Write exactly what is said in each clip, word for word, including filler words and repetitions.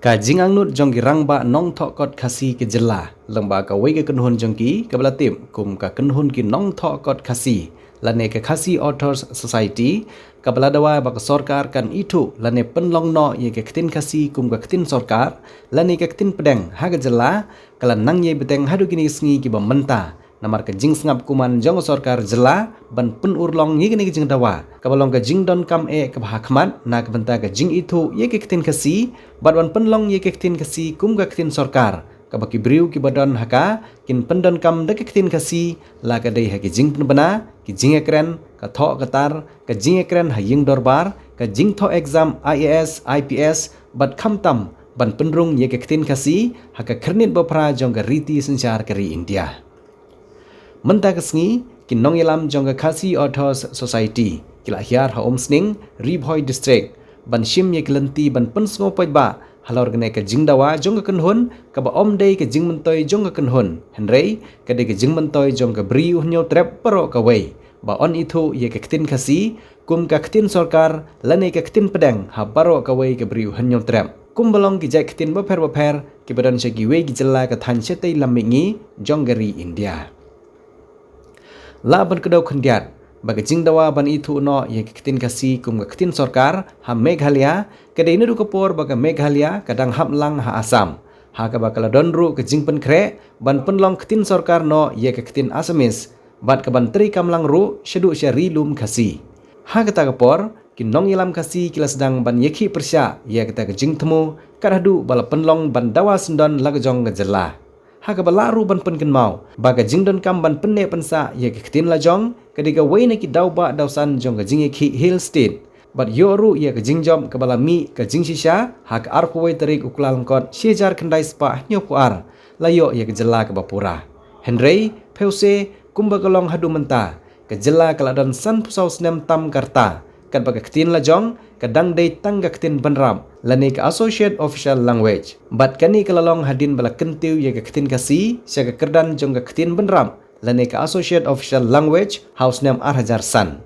Ka jingangnud jong ki rangbah nongthoh kot Khasi ka jylla lyngba kawei ka kynhun jong ki kaba la tip kum ka kynhun ki nongthoh kot Khasi lane ka Khasi Authors Society, kaba la dawa ba ka sorkar kan ithuh lane pynlong noh ïa ka ktien Khasi kum ka ktien sorkar lane ka ktien pdeng ha ka jylla, ka la nang ïai bteng haduh kine ki sngi kiba mynta. Namar ka jingsngap kuman jong ka sorkar jylla ban pynurlong ïa kane ka jingdawa, kaba long ka jingdonkam eh kaba ha khmat na ka bynta ka jingithuh ïa ka ktien Khasi bad ban pynlong ïa ka ktien Khasi kum ka ktien sorkar, kaba ki briew kiba don ha ka kin pyndonkam da ka ktien Khasi, la ka dei ha ki jingpynbna, ki jingïakren, ka thoh ka tar, ka jingïakren ha ïing dorbar, ka jingthoh exam I A S, I P S, bad khamtam ban pynrung ïa ka ktien Khasi ha ka khyrnit ba phra jong ka riti synshar ka ri India. Mynta ka sngi, ki nongïalam jong ka Khasi Authors Society ki la hiar ha Umsning, Ri Bhoi District, ban shim ïa ki lynti ban pynsngew paidbah halor kane ka jingdawa jong ka kynhun, kaba ym dei ka jingmyntoi jong ka kynhun, hynrei ka dei ka jingmyntoi jong ka Bri U Hynñiewtrep baroh kawei, ba yn ithuh ïa ka ktien Khasi kum ka ktien sorkar lane ka ktien pdeng ha baroh kawei ka Bri U Hynñiewtrep, kumba long ki jait ktien bapher bapher kiba don sha kiwei ki jylla ka thaiñ shatei lam mihngi jong ka ri India. Lah ban kdew khyndiat ba ka jingdawa ban ithuh noh ïa ka ktien Khasi kum ka ktien sorkar ha Meghalaya ka dei naduh ka por ba ka Meghalaya ka dang hap lang ha Assam, ha kaba ka la don ruh ka jingpynkhreh ban pynlong ktien sorkar noh ïa ka ktien Assamese, bad ka ban treikam lang ruh shaduh sha Ri Lum Khasi. Ha kata ka por, ki nongïalam Khasi ki la sdang ban ïakhih pyrshah ïa kata ka jingthmu, kat haduh ba la pynlong ban dawa syndon la ka jong ka jylla. Ha kaba lah ruh ban pynkynmaw ba ka jingdonkam ban pynneh pynsah ïa ka ktien la jong ka dei kawei na ki daw bah daw san jong ka jingïakhih Hill State, bad ïoh ruh ïa ka jingjop kaba la mih ka jingshisha ha ka arphew wei tarik u Kyllalyngkot shi hajar khyndai spah hynñiewphew ar, la ïoh ïa ka jylla kaba pura. Hynrei phewse, kumba ka long haduh mynta, ka jylla ka la don sanphew saw snem tam ka rta katba ka ktien la jong ka dang dei tang ka ktien bynrap lane ka Associate Official Language, bad kane ka la long hadien ba la kyntiew ïa ka ktien Khasi sha ka kyrdan jong ka ktien bynrap lane ka Associate Official Language ha u snem ar hajar san.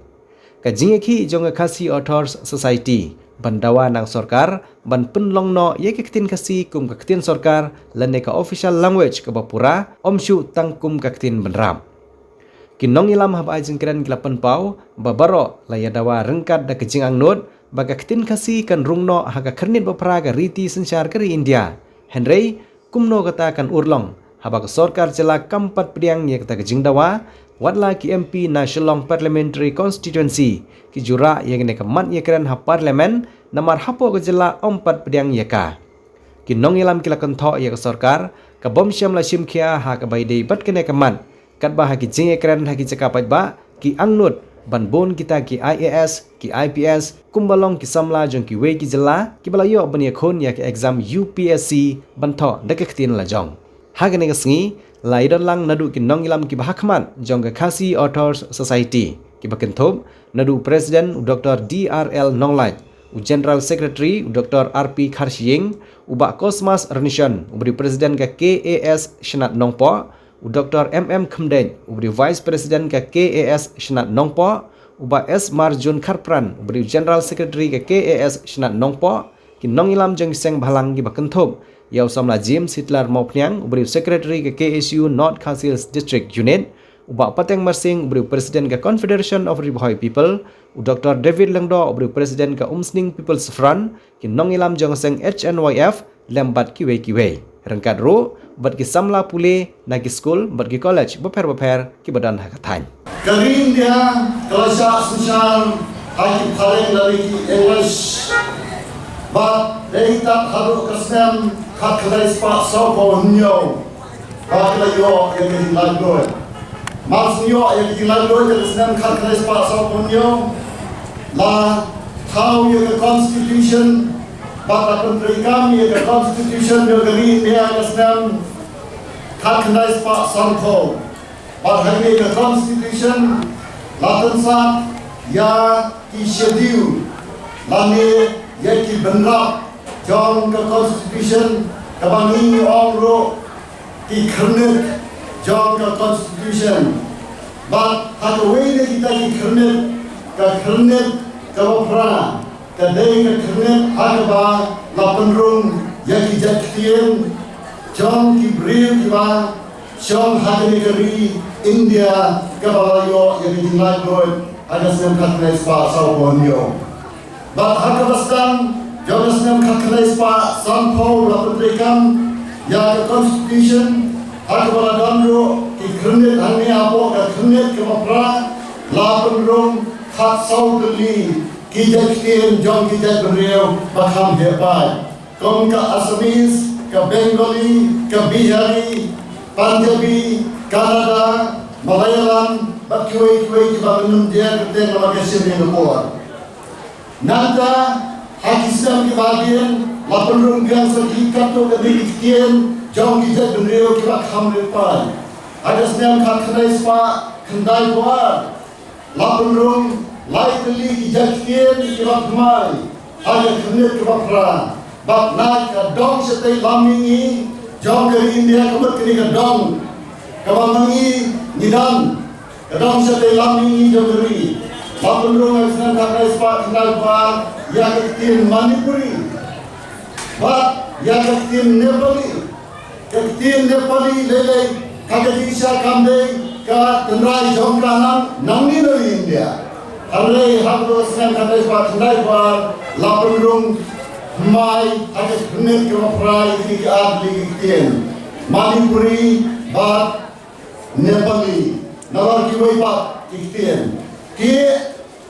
Ka jingïakhih jong ka Khasi Authors Society ban dawa na ka sorkar ban pynlong noh ïa ka ktien Khasi kum ka ktien sorkar lane ka official language kaba pura, ym shuh tang kum ka ktien bynrap. Ki nongïalam haba ai jingkren ki la pynpaw ba baroh la ïa dawa ryngkat da ka jingangnud ba ka ktien Khasi kan rung noh ha ka khyrnit ba phra ka riti synshar ka ri India. Hynrei kumno kata kan urlong haba ka sorkar jylla kam pat pdiang ïa kata ka jingdawa, watla ki M P na Shillong Parliamentary Constituency ki ju rah ïa kane ka mat ïakren ha Parliament, namar hapoh ka jylla ym pat pdiang ïa ka. Ki nongïalam ki la kynthoh ïa ka sorkar ka bym shym la shim khia ha kaba ïadei bad kane ka mat, katba ha ki jingïakren ha ki jaka paidbah ki angnud ban bun kita ki I A S, ki I P S, kumba long ki samla jong kiwei ki jylla kiba la ïoh ban ïakhun ïa ka exam U P S C ban thoh da ka ktien la jong. Ha kane ka sngi la ïadon lang naduh ki nongïalam kiba ha khmat jong ka Khasi Authors Society, kiba kynthup naduh u President u Doktor D R L Nonglait, u General Secretary u Doktor R P Kharshiing, u Bah Cosmas Rynshon uba dei u President ka K A S Shnat Nongpoh, u Doktor M M Khymdeit uba dei u Vice President ka K A S Shnat Nongpoh, u Bah S Marjun Kharpran uba dei u General Secretary ka K A S Shnat Nongpoh, ki nongïalam jong ki seng bhalang kiba kynthup ïa u samla James Hitler Mawphniang uba dei u Secretary ka K S U North Khasi Hills District Unit, u Bah Pateng Marsing uba dei u President ka Confederation of Ri Bhoi People, u Doktor David Lyngdoh uba dei u President ka Umsning People's Front, ki nongïalam jong ka seng H N Y F lem bad kiwei kiwei, ryngkat ruh bad ki samla pule na ki skul bad ki college bapher bapher kiba don ha ka thaiñ. Ka ri India ka la shah synshar ha ki phareng lane ki English, bad dei tad haduh ka snem khatkhyndai spah sawphew hynñiew ba ki la ïoh ïa ka jinglaitluid. Mar shu ïoh ïa ka jinglaitluid ha ka snem khatkhyndai spah sawphew hynñiew, la thaw ïa ka Constitution bad la pyntreikam ïa ka Constitution jong ka ri India ha ka snem khatkhyndai spah sanphew. Bad ha kane ka Constitution la pynsah ïa ki schedule lane ïa ki bynrap jong ka Constitution, kaba ngi ong ruh ki khyrnit jong ka Constitution. Bad ha kawei na kita ki khyrnit, ka khyrnit kaba phra, ka dei ka khyrnit ha kaba la pynrung ïa ki jait ktien jong ki briew kiba shong ha kane ka ri India kaba la ïoh ïa ka jinglaitluid ha ka snem khatkhyndai spah sawphew hynñiew. Bad ha kaba sdang jong ka snem khatkhyndai spah sanphew la pyntreikam ïa ka Constitution, ha kaba la don ruh ki khyrnit hangne hapoh ka khyrnit kaba phra, la pynrung khatsaw tylli ki jait ktien jong ki jaitbynriew ba kham heh paid, kum ka Assamese, ka Bengali, ka Bihari, Punjabi, Kannada, Malayalam bad kiwei kiwei kiba ngim dei kyrteng namar ka shim ïa ka por. Nangta ha ki snem kiba hadien la pynrung biang sa ki katto katne ki ktien jong ki jaitbynriew kiba kham heh paid. Ha ka snem khatkhyndai spah khyndaiphew ar la pynrung lai tylli ki jait ktien kiba thymmai ha ka khyrnit kaba phra. Bad na ka dong shatei lam mihngi jong ka ri India, ka mut kane ka dong kaba ma ngi ngi don, ka dong shatei lam mihngi jong ka ri, la pynrung ha ka snem khatkhyndai spah khyndaiphew ar ïa ka ktien Manipuri bad ïa ka ktien Nepali. Ka ktien Nepali lei lei ha ka jingshisha kam dei ka tynrai jong ka nang nangne na ri India. Hynrei ha ka snem khatkhyndai spah khyndaiphew ar la pynrung thymmai ha ka khyrnit kaba phra ïa kine ki ar tylli ki ktien, Manipuri bad Nepali, namar kiwei pat ki ktien ki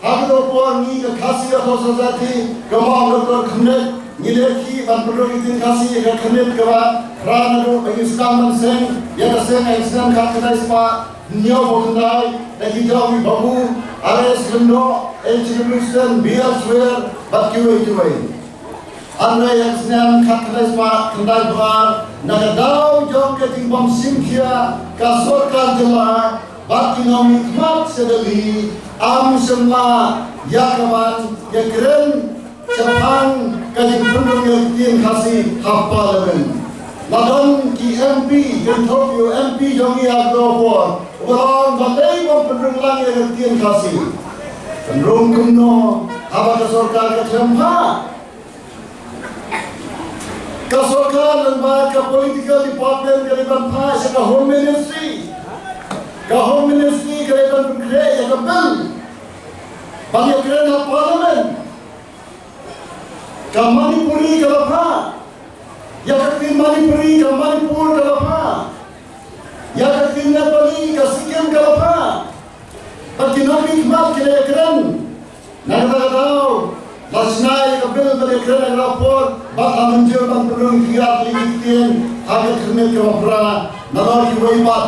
Ha kato ka por ngi ka Khasi Authors' Society, ka mawkdor khyrnit, ngi leh khih ban pynrung ïa ka ktien Khasi ïa ka khyrnit kaba phra naduh ba ngi sdang ban seng ïa ka seng ha ka snem khatkhyndai spah hynñiewphew khyndai da ki jong i Babu R S Lyngdoh, H W Stan, B R Swer bad kiwei kiwei. Hynrei ha ka snem khatkhyndai spah khyndaiphew ar, na ka daw jong ka jingbym shim khia, ka sorkar jylla bad ki nongmihkhmat sha Delhi ym shym la ïa ka ban ïakren shaphang ka jingpynrung ïa ka ktien Khasi ha Parliament. La don ki M P, kynthup ïa u M P jong ngi ha ka por, uba la ong balei bym pynrung lang ïa ka ktien Khasi. Pynrung kumno haba ka sorkar ka khlem phah? Ka sorkar lyngba ka political department ka dei ban phah sha ka Home Ministry. Ka Home Ministry ka dei ban pynkhreh ïa ka bill ban ïakren ha Parliament. Ka Manipuri ka la phah ïa ka ktien Manipuri, ka Manipur ka la phah ïa ka ktien Nepali, ka Sikkim ka la phah. Bad ki nongmihkhmat ki la ïakren. Na kata ka daw la shna ïa ka bill ban ïakren ha kata ka por bad la mynjur ban pynrung ïa ki ar tylli ki ktien ha ka khyrnit kaba phra. Nalor kiwei pat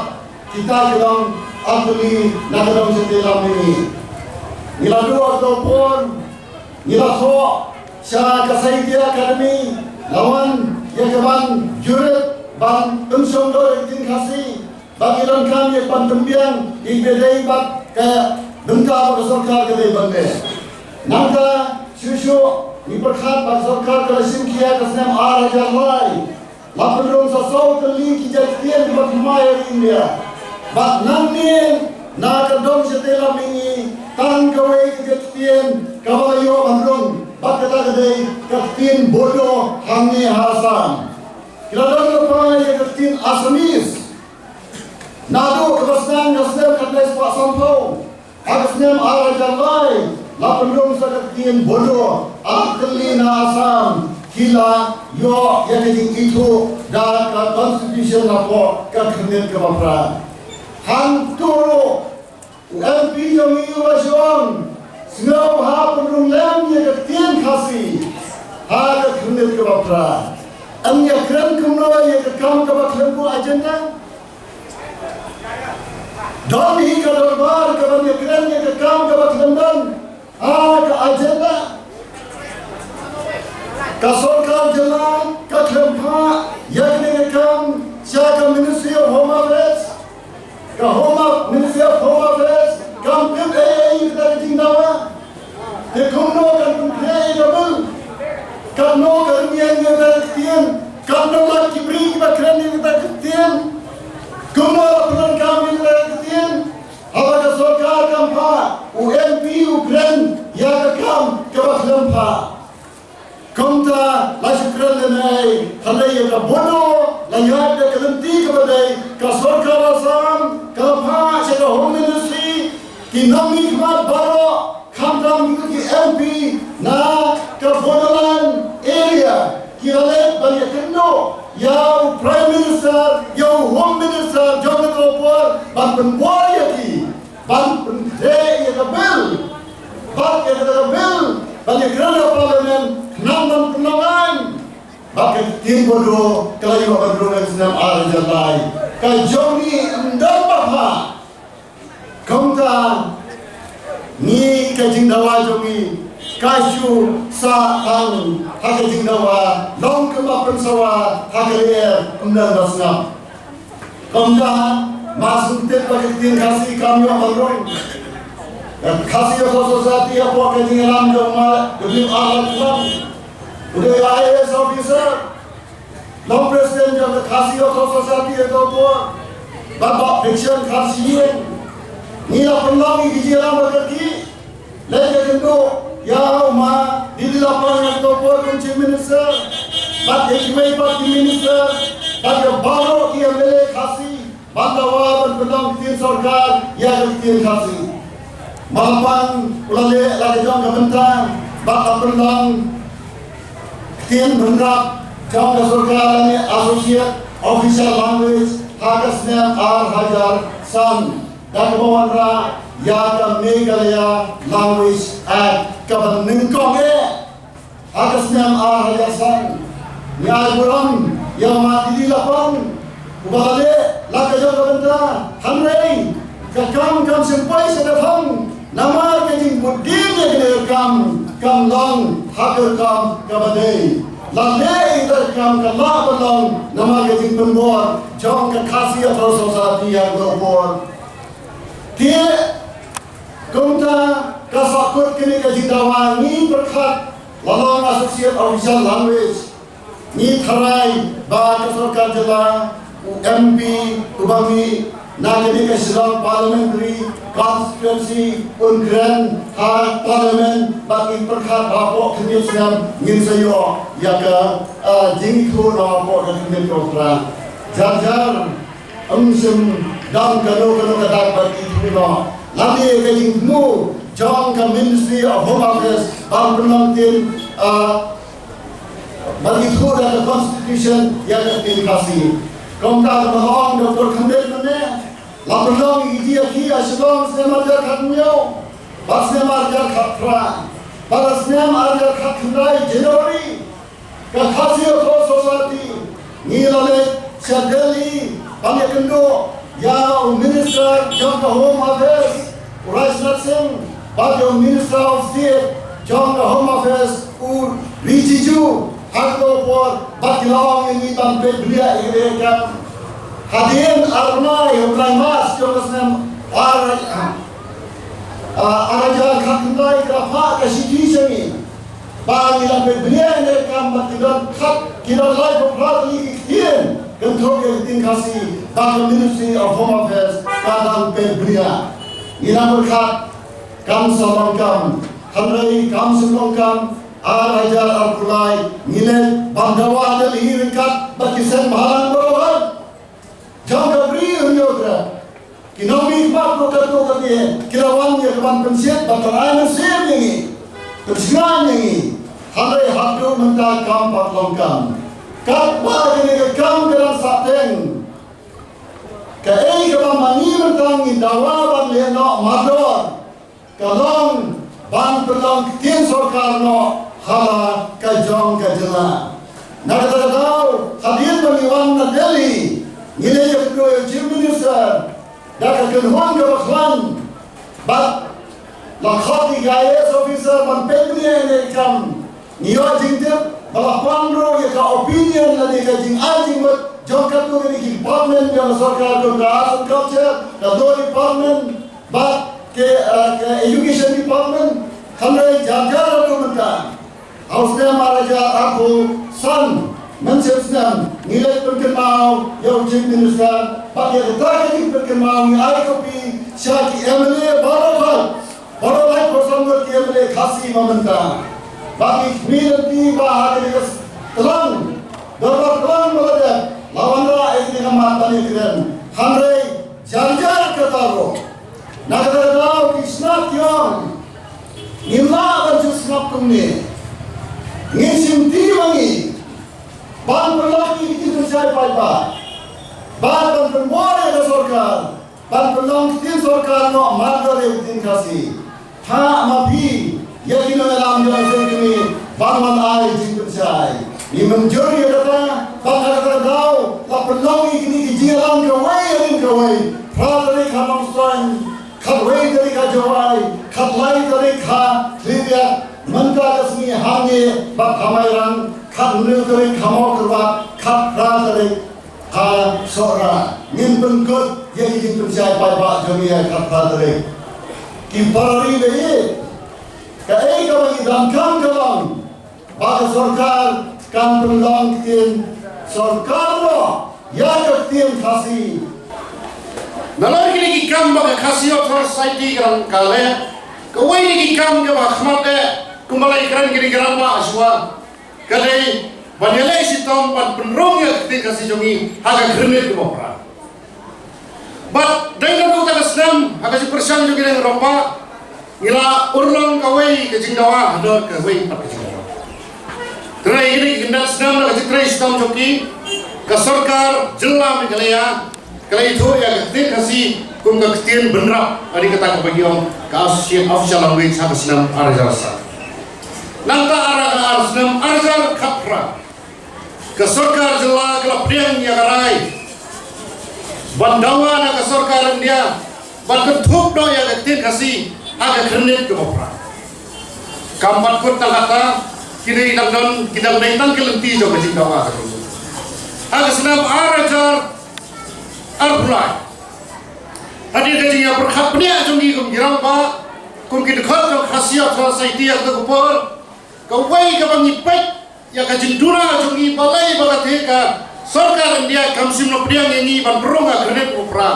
kita ki long ar tylli na ka dong shatei lam mihngi. Ngi la duh ha kata ka por, ngi la thoh sha ka Sahitya Akademi, la wan ïa ka ban jurip ban pynshongdor ïa ka ktien Khasi. Ba ki donkam ïa ban pynbiang ïa kiba dei bad ka bynta ba ka sorkar ka dei ban leh. Nangta shuh shuh ngi pyrkhat ba ka sorkar ka la shim khia ha ka snem ar hajar lai, la pynrung sa saw tylli ki jait ktien kiba thymmai ha India. Bad nangne na ka dong shatei lam mihngi tang kawei ka jait ktien kaba la ïoh ban rung, bad kata ka dei ka ktien Bodo hangne ha Assam. Ki la don lypa ïa ka ktien Assamese. Naduh kaba sdang ka snem khatkhyndai spah sanphew, ha ka snem ar hajar lai la pynrung sa ka ktien Bodo, ar tylli na Assam ki la ïoh ïa ka jingithuh da ka Constitution hapoh ka khyrnit kaba phra. Hangto ruh u M P jong ngi u la shu ong, sngewbha pynrung lem ïa ka ktien Khasi ha ka khyrnit kaba phra. Yn ïakren kumno ïa ka kam kaba khlem don agenda? Don hi ka dorbar kaban ïakren ïa ka kam kaba khlem don ha ka agenda. Ka sorkar jylla ka khlem phah ïa kane ka kam sha ka Ministry of Home Affairs. Ka Home Aff-, Ministry of Home Affairs kam tip ei ei ïa kata ka jingdawa. Te kumno kan pynkhreh ïa ka bill? Katno ka rynïeng ïa kata ka ktien? Katno ngut ki briew kiba kren ïa kata ka ktien? Kumno la pyndonkam ïa kata ka ktien? Haba ka sorkar kam phah, u M P u kren ïa ka kam kaba khlem phah. Kumta la shu kren Hynrei ïa ka Bodo la ïaid da ka lynti kaba dei, ka sorkar Assam ka la phah sha ka Home Ministry, ki nongmihkhmat baroh khamtam ki M P na ka Bodoland area ki la leit ban ïakynduh ïa u Prime Minister, ïa u Home Minister jong ka por ban pynbor ïa ki ban pynkhreh ïa ka bill, bad ïa ka bill ban ïakren ha Parliament khnang ban pynlong aiñ. Bad ka ktien Bodo ka la ïoh ban rung ha ka snem ar hajar lai. Ka jong ngi ym don ba bha. Kumta ngi ka jingdawa jong ngi ka shu sah tang ha ka jingdawa, long kumba pynsawa ha ka lyer, ym don ba sngap. Kumta ma sngewtip ba ka ktien Khasi kam ïoh ban rung. Ka Khasi Authors' Society hapoh ka jingïalam jong ma W R Latlam, u dei I A S officer, long president jong ka Khasi Authors' Society ha ka por, bad Bah Fiction Kharshi Ïing. Ngi la pynlong ïa ki jingïalam ba kyrkieh. Leit ïakynduh ïa u ma Didi Lapang ha ka por kum Chief Minister, bad ïa kiwei pat ki minister, bad ïa baroh ki M L A Khasi, ban dawa ban pynlong ktien sorkar ïa ka ktien Khasi. Ma Lapang u la leh la ka jong ka bynta bad la pynlong ktien bynrap jong ka sorkar lane associate official language ha ka snem ar hajar san, da kaba wanrah ïa ka Meghalaya Language Act kaba nyngkong eh ha ka snem ar hajar san. Ngi ai burom ïa u ma Didi Lapang uba la leh la ka jong ka bynta, hynrei ka kam kam shym poi sha ka thong namar ka jingbud dien ïa kane ka kam kam long ha ka kam kaba dei. La leh ïa ka kam ka lah ban long namar ka jingpynbor jong ka Khasi Authors' Society ha ka por. Te kumta ka sahkut kane ka jingdawa ngi pyrkhat la long associate official language. Ngi tharai ba ka sorkar jylla, u M P uba mih na kane ka Shillong Parliamentary Constituency un kren ha Parliament bad ngi pyrkhat ba hapoh khyndiat snem ngin sa ïoh ïa ka, ah, jingithuh noh hapoh ka khyndiat ka phra. Jar jar ym shym don kano kano ka dak ban ithuh noh. Lane ka jingthmu jong ka Ministry of Home Affairs ban pynlong ktien, ah, ban ithuh da ka Constitution ïa ka ktien Khasi. Kumta kaba ong Doctor Khyndiat mynne, la pynlong ïa ki jingïakhih ha Shillong snem ar hajar khathynñiew, bad snem ar hajar khatphra, bad ha snem ar hajar khatkhyndai January, ka Khasi Authors' Society ngi la leit sha Delhi ban ïakynduh ïa u Minister jong ka Home Affairs, u Rajnath Singh, bad ïa u Minister of State jong ka Home Affairs, u Rijiju, ha ka por bad ki la ong ïa ngi ban peit bniah ïa kane ka kam. Hadien ar bnai, u bnai March jong ka snem ar, ah, ar hajar khatkhyndai ki la phah ka shithi sha ngi ba ngi la peit bniah ïa kane ka kam bad ki don khat, ki don laiphew phra tylli ki ktien kynthup ïa ka ktien Khasi ba ka Ministry of Home Affairs ka dang peit bniah. Ngi la pyrkhat kam sa long kam, hynrei kam shym long kam. Ar hajar arphew lai ngi leit ban dawa ha Delhi ryngkat bad ki seng bhalang baroh jong ka Bri Hynñiewtrep. Ki nongmihkhmat ruh katto katne ki la wan ïa ka ban pynshitom bad ban ai mynsiem ïa ngi, pynshngaiñ ïa ngi. Hynrei haduh mynta kam pat long kam. Katba kane ka kam ka dang sahteng, kaei kaba ma ngi mynta ngi dawa ban leh noh mardor ka long ban pynlong ktien sorkar noh ha la ka jong ka jylla. Na kata ka daw, hadien ba ngi wan na Delhi, ngi la ïakynduh ïa u Chief Minister da ka kynhun kaba khlaiñ, bad la khot ïa ki I A S officer ban peit bniah ïa kane ka kam. Ngi ïoh jingtip ba la pan ruh ïa ka opinion lane ka jingai jingmut jong katto katne ki department jong ka sorkar, jong ka Arts and Culture, ka Law Department, bad ka, eh, ka Education Department. Hynrei jar jar haduh mynta, ha u snem ar hajar arphew san, mynshem snem, ngi leit pynkynmaw ïa u Chief Minister, bad ïa kata ka jingpynkynmaw ngi ai copy sha ki M L A baroh, baroh laiphew san ngut ki M L A Khasi ma mynta. Bad ngi khmih lynti ba ha kane ka tlang Dorbar khlaiñ ba la dep, la wanrah ïa kine ki mat ban ïakren. Hynrei jar jar kata ruh, na kata ka daw ki sngap ki ong, ngim lah ban shu sngap kumne. Ngin shim ti ma ngi ban pynlong ïa ki jingpynshai paidbah bad ban pynbor ïa ka sorkar ban pynlong ktien sorkar noh marwei ktien Khasi. Phah ma phi ïa ki nongïalam jong ka seng kmie ban wan ai jingpynshai. Ngi mynjur ïa kata, bad ha kata ka daw la pynlong ïa kine ki jingïalang kawei ïa kawei. Phra tarik ha Nongstoiñ, khatwei tarik ha Jowai, khatlai tarik ha Khliehriat, mynta ka sngi hangne bad ha Mairang, khathynriew tarik ha Mawkyrwat, khatphra tarik ha Sohra. Ngin pynkut ïa ki jingpynshai paidbah jong ngi ha khathynriew tarik. Ki para ri ba ïeit, kaei kaba ngi donkam ka long ba ka sorkar kan pynlong ktien sorkar noh ïa ka ktien Khasi. Nalor kine ki kam ba ka Khasi Authors' Society ka dang ka leh, kawei na ki kam kaba khmat eh, kumba la ïakren kine ki rangbah shuwa, ka dei ban ïaleh shitom ban pynrung ïa ka ktien Khasi jong ngi ha ka Khyrnit kaba phra. Bad dei naduh kata ka snem, ha ka jingpyrshang jong ki rangbah, ngi la urlong kawei ka jingdawa haduh kawei pat ka jingdawa. Te ïa kine ki khyndai snem na ka jingtrei shitom jong ki, ka sorkar jylla Meghalaya ka la ithuh ïa ka ktien Khasi kum ka ktien bynrap, lane kata kaba ngi ong ka Associate Official Language ha ka snem ar hajar saw. Nangta ha ka ar snem ar hajar khatphra, ka sorkar jylla ka la pdiang ïa ka rai ban dawa na ka sorkar India ban kynthup noh ïa ka ktien Khasi ha ka Khyrnit kaba phra. Kam pat kut tang kata, kine ki dang don, ki dang dei tang ki lynti jong ka jingdawa ka jong ngi. Ha ka snem ar hajar arphew lai, hadien ka jingïapyrkhat bniah jong ngi kum ki rangbah, kum ki dkhot jong Khasi Authors' Society ha kata ka por, kawei kaba ngi peit ïa ka jingduna jong ngi balei ba kata ka sorkar India kam shym la pdiang ïa ngi ban pynrung ha ka Khyrnit kaba phra.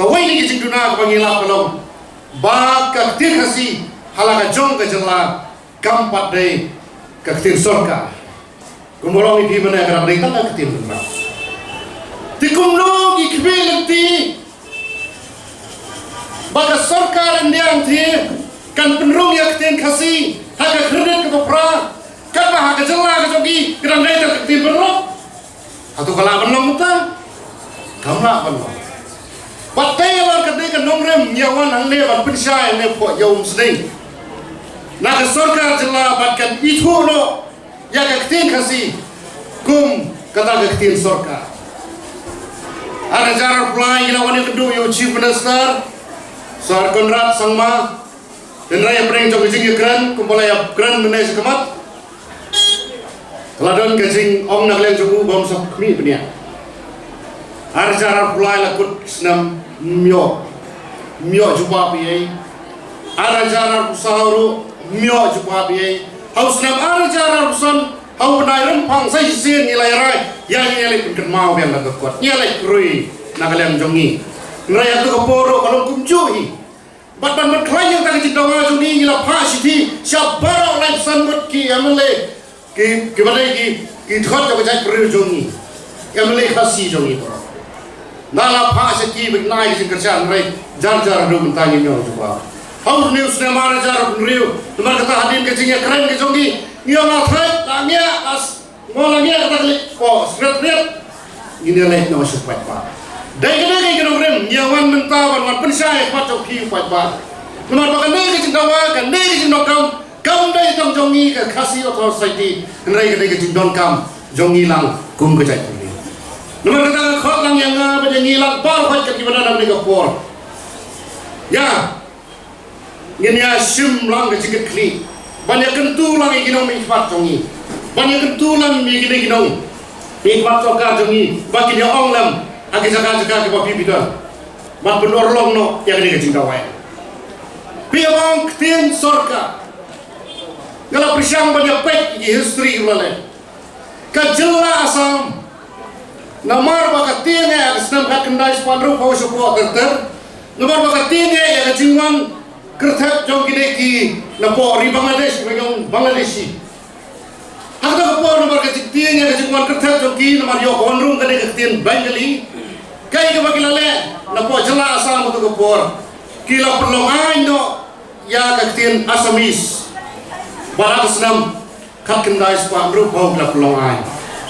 Kawei na ki jingduna kaba ngi lap ka long ba ka ktien Khasi ha la ka jong ka jylla kam pat dei ka ktien sorkar. Kumba long ïa phi mynne ka dang dei tang ka ktien bynrap. Te kumno ngi khmih lynti ba ka sorkar India te kan pynrung ïa ka ktien Khasi ha ka Khyrnit kaba phra, katba ha ka jylla ka jong ngi ka dang dei tang ka ktien bynrap? Hato ka lah ban long kumta? Kam lah ban long. Bad te ïa la ka dei ka nongrim ngi ïa wan hangne ban pynshai hangne hapoh Ïew Umsning na ka sorkar jylla bad kan ithuh noh ïa ka ktien Khasi kum kata ka ktien sorkar. Ar hajar arphew lai ngi la wan ïakynduh ïa u Chief Minister Sir Conrad Sangma. Hynrei hapdeng jong ka jingïakren, kumba la ïakren mynne sha khmat, ka la don ka jingong na ka liang jong u bym sngewkhmih bniah. Ar hajar arphew lai la kut snem, ym ïoh, ym ïoh jubab ei ei. Ar hajar arphew saw ruh ym ïoh jubab ei ei. Ha u snem ar hajar arphew san, ha u bnai Rymphang sa shisien ngi la ïa rai ïa, ngi ïa leit pynkynmaw biang da ka kot, ngi ïa leit khrui na ka liang jong ngi. Hynrei ha katu ka por ruh ka long kumjuh hi. Bad ban pynkhlaiñ ïa kata ka jingdawa jong ngi, ngi la phah shithi sha baroh laiphew san ngut ki M L A, ki, kiba dei ki, ki dkhot jong ka jaitbynriew jong ngi, M L A Khasi jong ngi baroh. Nga la phah sha ki ba kin ai ka jingkyrshan, hynrei jar jar haduh mynta ngim ïoh jubab. Ha une u snem ar hajar hynriew, namar kata hadien ka jingïakren ka jong ngi, ngi ong la thait, la ngiah, la s-, Mo la ngiah kata ka leit, ko sret sret. Ngin ïa leit noh sha u paidbah. Dei kane ka nongrim ngi ïa wan mynta ban wan pynshai ha khmat jong phi u paidbah. Namar ba kane ka jingdawa, kane ka jingdonkam kam dei tang jong ngi ka Khasi Authors' Society, hynrei ka dei ka jingdonkam jong ngi lang kum ka jaitbynriew. Namar kata ka khot lang ïa nga bad ïa ngi lang baroh ka kiba na kane ka por. Ïa Ngin ïa shim lang ka jingkitkhlieh ban ïa kyntu lang ïa ki nongmihkhmat jong ngi, ban ïa kyntu lang ïa kine ki nongmihkhmat sorkar jong ngi ba kin ïa ong lem ha ki jaka jaka kiba phi phi don, ban pynurlong noh ïa kane ka jingdawa. Phi ïa ong ktien sorkar, nga la pyrshang ban ïa peit ïa ki history kiba la leh. Ka jylla Assam, namar ba ka tieng eh ha ka snem khatkhyndai spah hynriewphew shapoh ter ter, namar ba ka tieng eh ïa ka jingwan kyrthep jong kine ki napoh ri Bangladesh, kiba ong Bangladeshi. Ha kata ka por namar ka jingtieng ïa ka jingwan kyrteng jong ki, namar ïoh ka wan rung ka dei ka ktien Bengali. Kaei kaba ki la leh napoh jylla Assam ha kato ka por, ki la pynlong aiñ noh ïa ka ktien Assamese. Bad ha ka snem khatkhyndai spah hynriewphew ki la pynlong aiñ.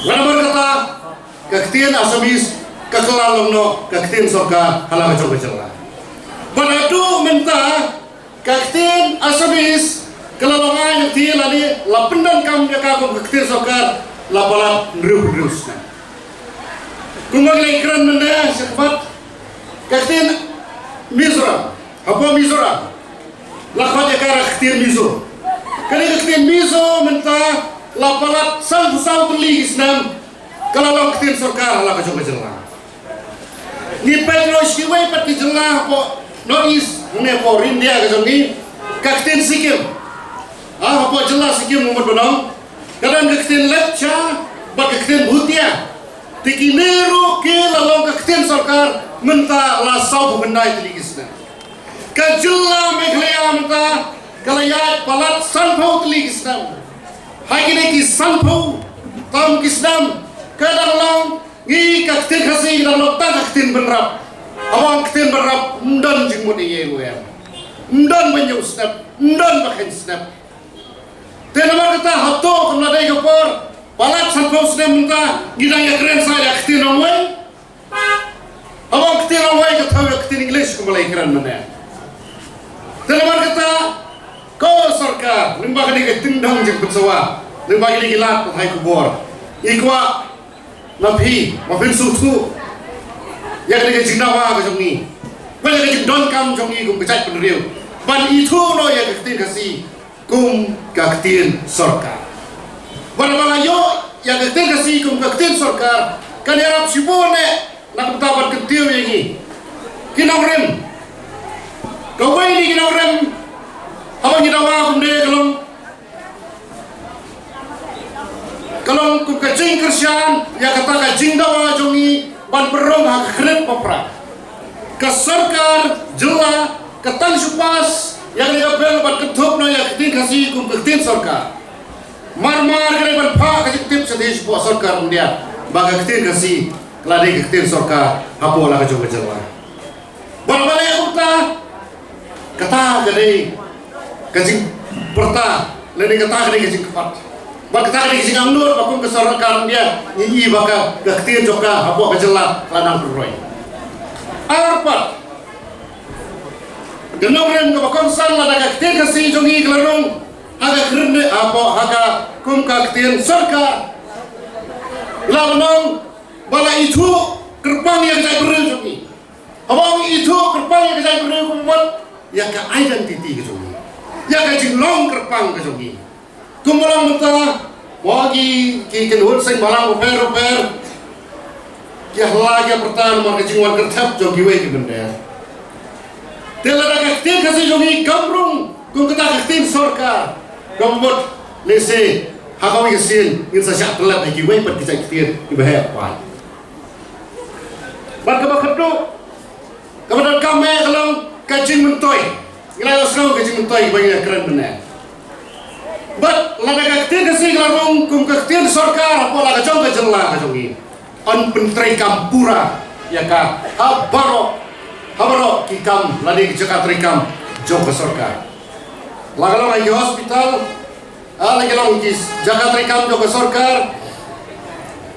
Wat namar kata ka ktien Assamese ka kylla long noh ka ktien sorkar ha la ka jong ka jylla. Bad haduh mynta ka ktien Assamese ka la long aiñ, ka ktien lane la pyndonkam ïa ka kum ka ktien sorkar la palat hynriewphew hynriew snem. Kumba ngi la ïakren mynne shakhmat, ka ktien Mizoram, hapoh Mizoram la khot ïa ka da ka ktien Mizo. Kane ka ktien Mizo mynta la palat sanphew saw tylli ki snem ka la long ktien sorkar ha la ka jong ka jylla. Ngi peit ruh sha kiwei pat ki jylla hapoh North East, hangne hapoh Ri India ka jong ngi, ka ktien Sikkim, ha, hapoh jylla Sikkim, Mawmut Banong, ka don ka ktien Lepcha bad ka ktien Bhutia. Te kine ruh ki la long ka ktien sorkar mynta la sawphew khyndai tylli ki snem. Ka jylla Meghalaya mynta ka la ïaid palat sanphew tylli ki snem. Ha kine ki sanphew tam ki snem ka dang long, ngi ka ktien Khasi ka dang long tang ka ktien bynrap. Haba ong ktien bynrap, ym don jingmut ïa ïing ïa sem, ym don ba ñiew snep, ym don ba kheiñ snep. Te namar kata hato kam la dei ka por, palat sanphew snem mynta ngi dang ïakren sa ïa ka ktien nongwei? Haba ong ktien nongwei ka thew ïa ka ktien English kumba la ïakren mynne. Te namar kata ko sorkar, lyngba kane ka tyngdong jingpynsawa, lyngba kine ki lad pathai khubor, ngi kwah na phi ba phin sngewthuh ïa kane ka jingdawa ka jong ngi, ba ïa ka jingdonkam jong ngi kum ka jaitbynriew ban ithuh noh ïa ka ktien Khasi kum ka ktien sorkar. Bad haba la ïoh ïa ka ktien Khasi kum ka ktien sorkar, kan ïarap shibun eh na ka bynta ban kyntiew ïa ngi. Ki nongrim, kawei na ki nongrim haba ngi dawa kumne ka long, ka long kum ka jingkyrshan ïa kata ka jingdawa jong ngi ban pynrung ha ka khyndiat ba phra. Ka sorkar jylla ka tang shu pass ïa kane ka bill ban kynthup noh ïa ka ktien Khasi kum ka ktien sorkar. Mar mar ka dei ban phah ka jingtip sha ki, shapoh sorkar India ba ka ktien Khasi ka la dei ka ktien sorkar hapoh la ka jong ka jylla. Bad balei kumta? Kata ka dei ka jingpyrta lane kata ka dei ka jingkyrpad. Bad kata ka dei ka jingangnud ba kum ka sorkar India ngi i ba ka, ka ktien jong ka hapoh ka jylla ka la nang pynroi. Ar pat, ka nongrim kaba kongsan, lada ka ktien Khasi jong ngi ka la rung ha ka kren ne hapoh ha ka kum ka ktien sorkar, la nang ba la ithuh kyrpang ïa ka jaitbynriew jong ngi. Haba ngi ithuh kyrpang ïa ka jaitbynriew ka mut ïa ka identity ka jong ngi, ïa ka jinglong kyrpang ka jong ngi. Kumba long mynta, ba ki, ki kynhun seng bhalang bapher bapher ki ïa hala ki ïa pyrta namar ka jingwan kyrthep jong kiwei ki mynder. Te lada ka ktien Khasi jong ngi kam rung kum kata ka ktien sorkar, ka mut lehse ha kawei ka sien ngin sa shah tyllep ha kiwei pat ki jait ktien kiba heh paid. Bad kaba khatduh kaba donkam eh ka long ka jingmyntoi. Ngi la ïohsngew ka jingmyntoi ba ngi ïa kren mynne. Bad lada ka ktien Khasi ka la rung kum ka ktien sorkar hapoh la ka jong ka jylla ka jong ngi, yn pyntreikam pura ïa ka ha baroh, ha baroh ki kam lane ki jaka treikam jong ka sorkar. La ka long ha ki hospital, ah, la ki long ki jaka treikam jong ka sorkar.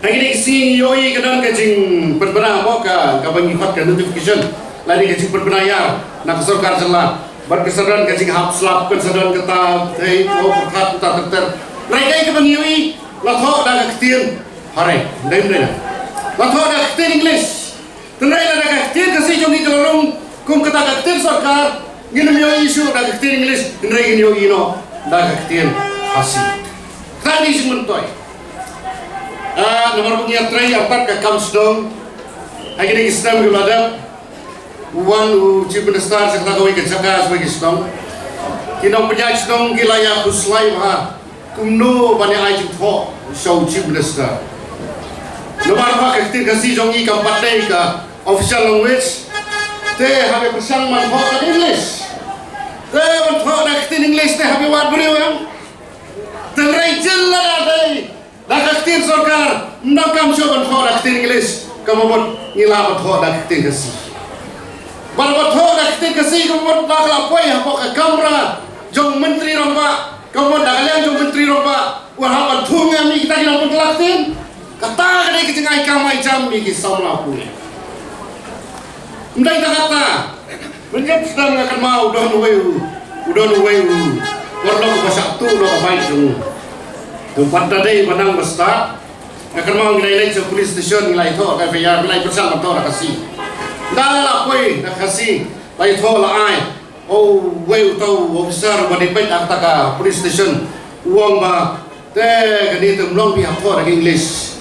Ha kine ki sngi ngi ïohi ka don ka jingpynbna mo ka, kaba ngi khot ka notification lane ka jingpynbna ïar na ka sorkar jylla. Bad ka sa don ka jinghap slap, ka sa don kata, hei, oh, pyrthat kata ter ter. Hynrei kaei kaba ngi ïohi, la thoh da ka ktien, hynrei, hynrei, hynrei la thoh da ka ktien English. Hynrei lada ka ktien Khasi jong ngi ka la rung kum kata ka ktien sorkar, ngin ym ïohi shuh da ka ktien English, hynrei ngin ïohi noh da ka ktien Khasi. Kata ka dei jingmyntoi. Ah, namar ba ngi ïatrei artat ka kam shnong ha kine ki snem kiba la dep. Wan u Chief Minister sha kata kawei ka jaka, sha kawei ka shnong. Ki nongpynïaid shnong ki la ïa khuslai bha kumno ban ïa ai jingthoh sha u Chief Minister. Namar ba ka ktien Khasi jong ngi kam pat dei ka official language. Te haba pyrshang ban thoh ka English, te ban thoh da ka ktien English te haba wad briew em. Te hynrei jylla da dei da ka Sorkar ym donkam shuh ban thoh da ka ktien English, ka mut ngi lah ban thoh da ka ktien Khasi. Bad ban thoh da ka ktien Khasi ka mut ba ka la poi hapoh ka kamra jong Myntri Rangbah, ka mut da ka liang jong Myntri Rangbah u hap ban thung ïa ngi kita ki nongpynkylla ktien. Kata ka dei ka jingai kam ai jam ïa ki samla pule. Ym dei tang kata, mynjur sdang nga kynmaw u don uwei u, u don uwei u warlok uba shah tuh noh ka bike jong u. Te pat da dei ba nang ba start, nga kynmaw ngi la leit sha police station, ngi la ïathoh ka F I R, ngi la pyrshang ban thoh da Khasi. Ynda la poi da Khasi, la ïathoh la ai. Uwei uta u officer uba dei peit ha kata ka police station u ong ba, te kane te ym long phi hap thoh da ka English.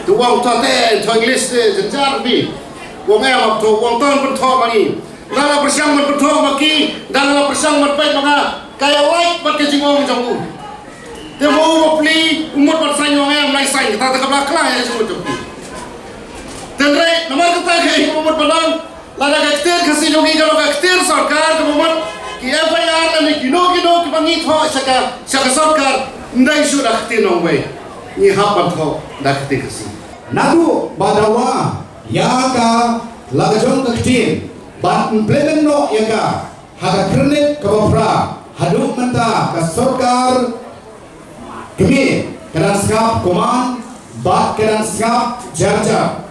Te u ong, to te thoh English te jynjar phi. U ong, em, hap thoh. U ong, to pynthoh ma ngi. Nga la pyrshang ban pynthoh ma ki, nga la pyrshang ban peit ma nga, ka ïalait bad ka jingong jong u. Te ma u bapli u mut ban sign, u ong, em, nai sign, kata te kam lah kylla ïa ka jingmut jong phi. Hynrei namar kata kaei kaba mut ba long, lada ka ktien Khasi jong ngi ka long ka ktien sorkar, kaba mut ki F I R lane kino kino kiba ngi thoh sha ka, sha ka sorkar, ym dei shuh da ka ktien nongwei. Ngi hap ban thoh da ka ktien Khasi. Naduh ba dawa ïa ka la ka jong ka ktien ban implement noh ïa ka ha ka kyrnit kaba phra, haduh mynta ka sorkar kmie ka dang sngap kumne bad ka dang sngap jar jar.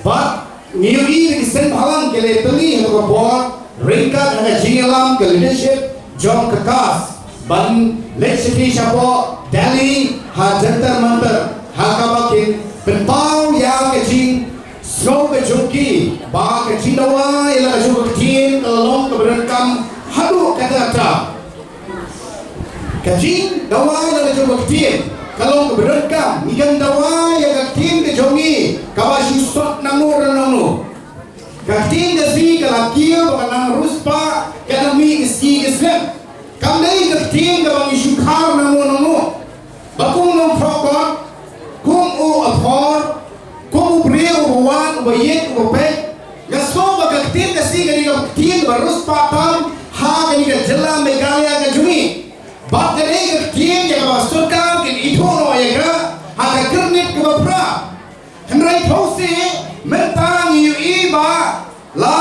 Bad ngi ïohi da ki seng bhalang ki la ïatylli ha ka por ryngkat ha ka jingïalam ka leadership jong ka CAST ban leit sha ki shapoh Delhi ha Jantar Mantar, ha kaba kin pynpaw ïa ka jing sngew ka jong ki ba ka jingdawa ïa la ka jong ka ktien ka la long kaba donkam haduh katta katta. Ka jingdawa ïa la ka jong ka ktien ka long kaba donkam, ngi khlem dawa ïa ka ktien ka jong ngi kaba shu sot nangno re nangno. Ka ktien Khasi ka la kiew ba ka nang riewspah, ka nang mih ka sngi ka snem. Kam dei ka ktien kaba ngi shu khar nangno nangno. Ba kum u nongthoh kot, kum u akor, kum u briew uba wan, uba ïeit, uba peit, nga sngew ba ka ktien Khasi ka dei ka ktien ba riewspah tam ha kane ka jylla Meghalaya ka jong ngi. Bad ka dei ka ktien ïa kaba sorkar kin ithuh noh ïa ka ha ka kyrnit kaba phra. Hynrei thaw seh mynta ngi ïohi ba la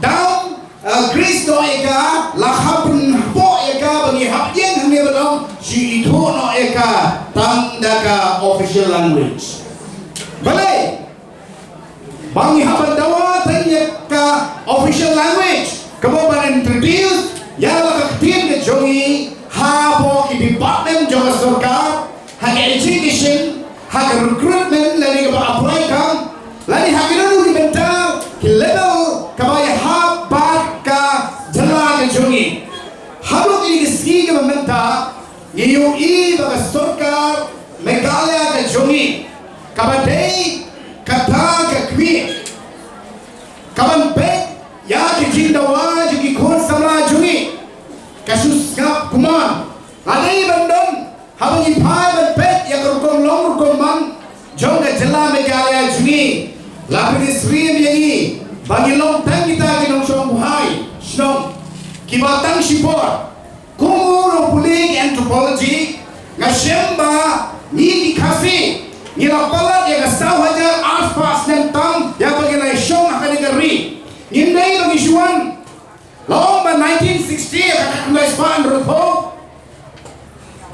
down, eh, grease noh ïa ka, la hap pynhapoh ïa ka, ba ngi hap ïeng hangne ba long shu ithuh noh ïa ka tang da ka official language. Balei ba ngi hap ban dawa tang ïa ka official language, kaba ban introduce ïa la ka ktien ka jong ngi hapoh ki department jong ka sorkar, ha ka education, ha ka recruitment lane kaba apply kam, lane ha kino kino ki bynta ki level kaba ïahap bad ka jylla ka jong ngi. Haduh kine ki sngi kiba mynta ngi ïohi ba ka sorkar Meghalaya ka jong ngi, kaba dei kata ka kmie kaban peit ïa ka jingdawa jong ki khun samla jong ngi, ka shu sngap kumne. La dei ban don, haba ngi phai ban peit ïa ka rukom long rukom man jong ka jylla Meghalaya jong ngi, la pynsyriem ïa ngi ba ngi long tang kita ki nongshong buhai shnong kiba tang shipor. Kum u nongpule ki anthropology, nga shem ba ngi ki Khasi ngi la palat ïa ka saw hajar arspah snem tam ïa ba ngi la shong ha kane ka ri. Ngim dei ba ngi shu wan. La ong ba nineteen sixty, ha ka khyndai spah hynriewphew,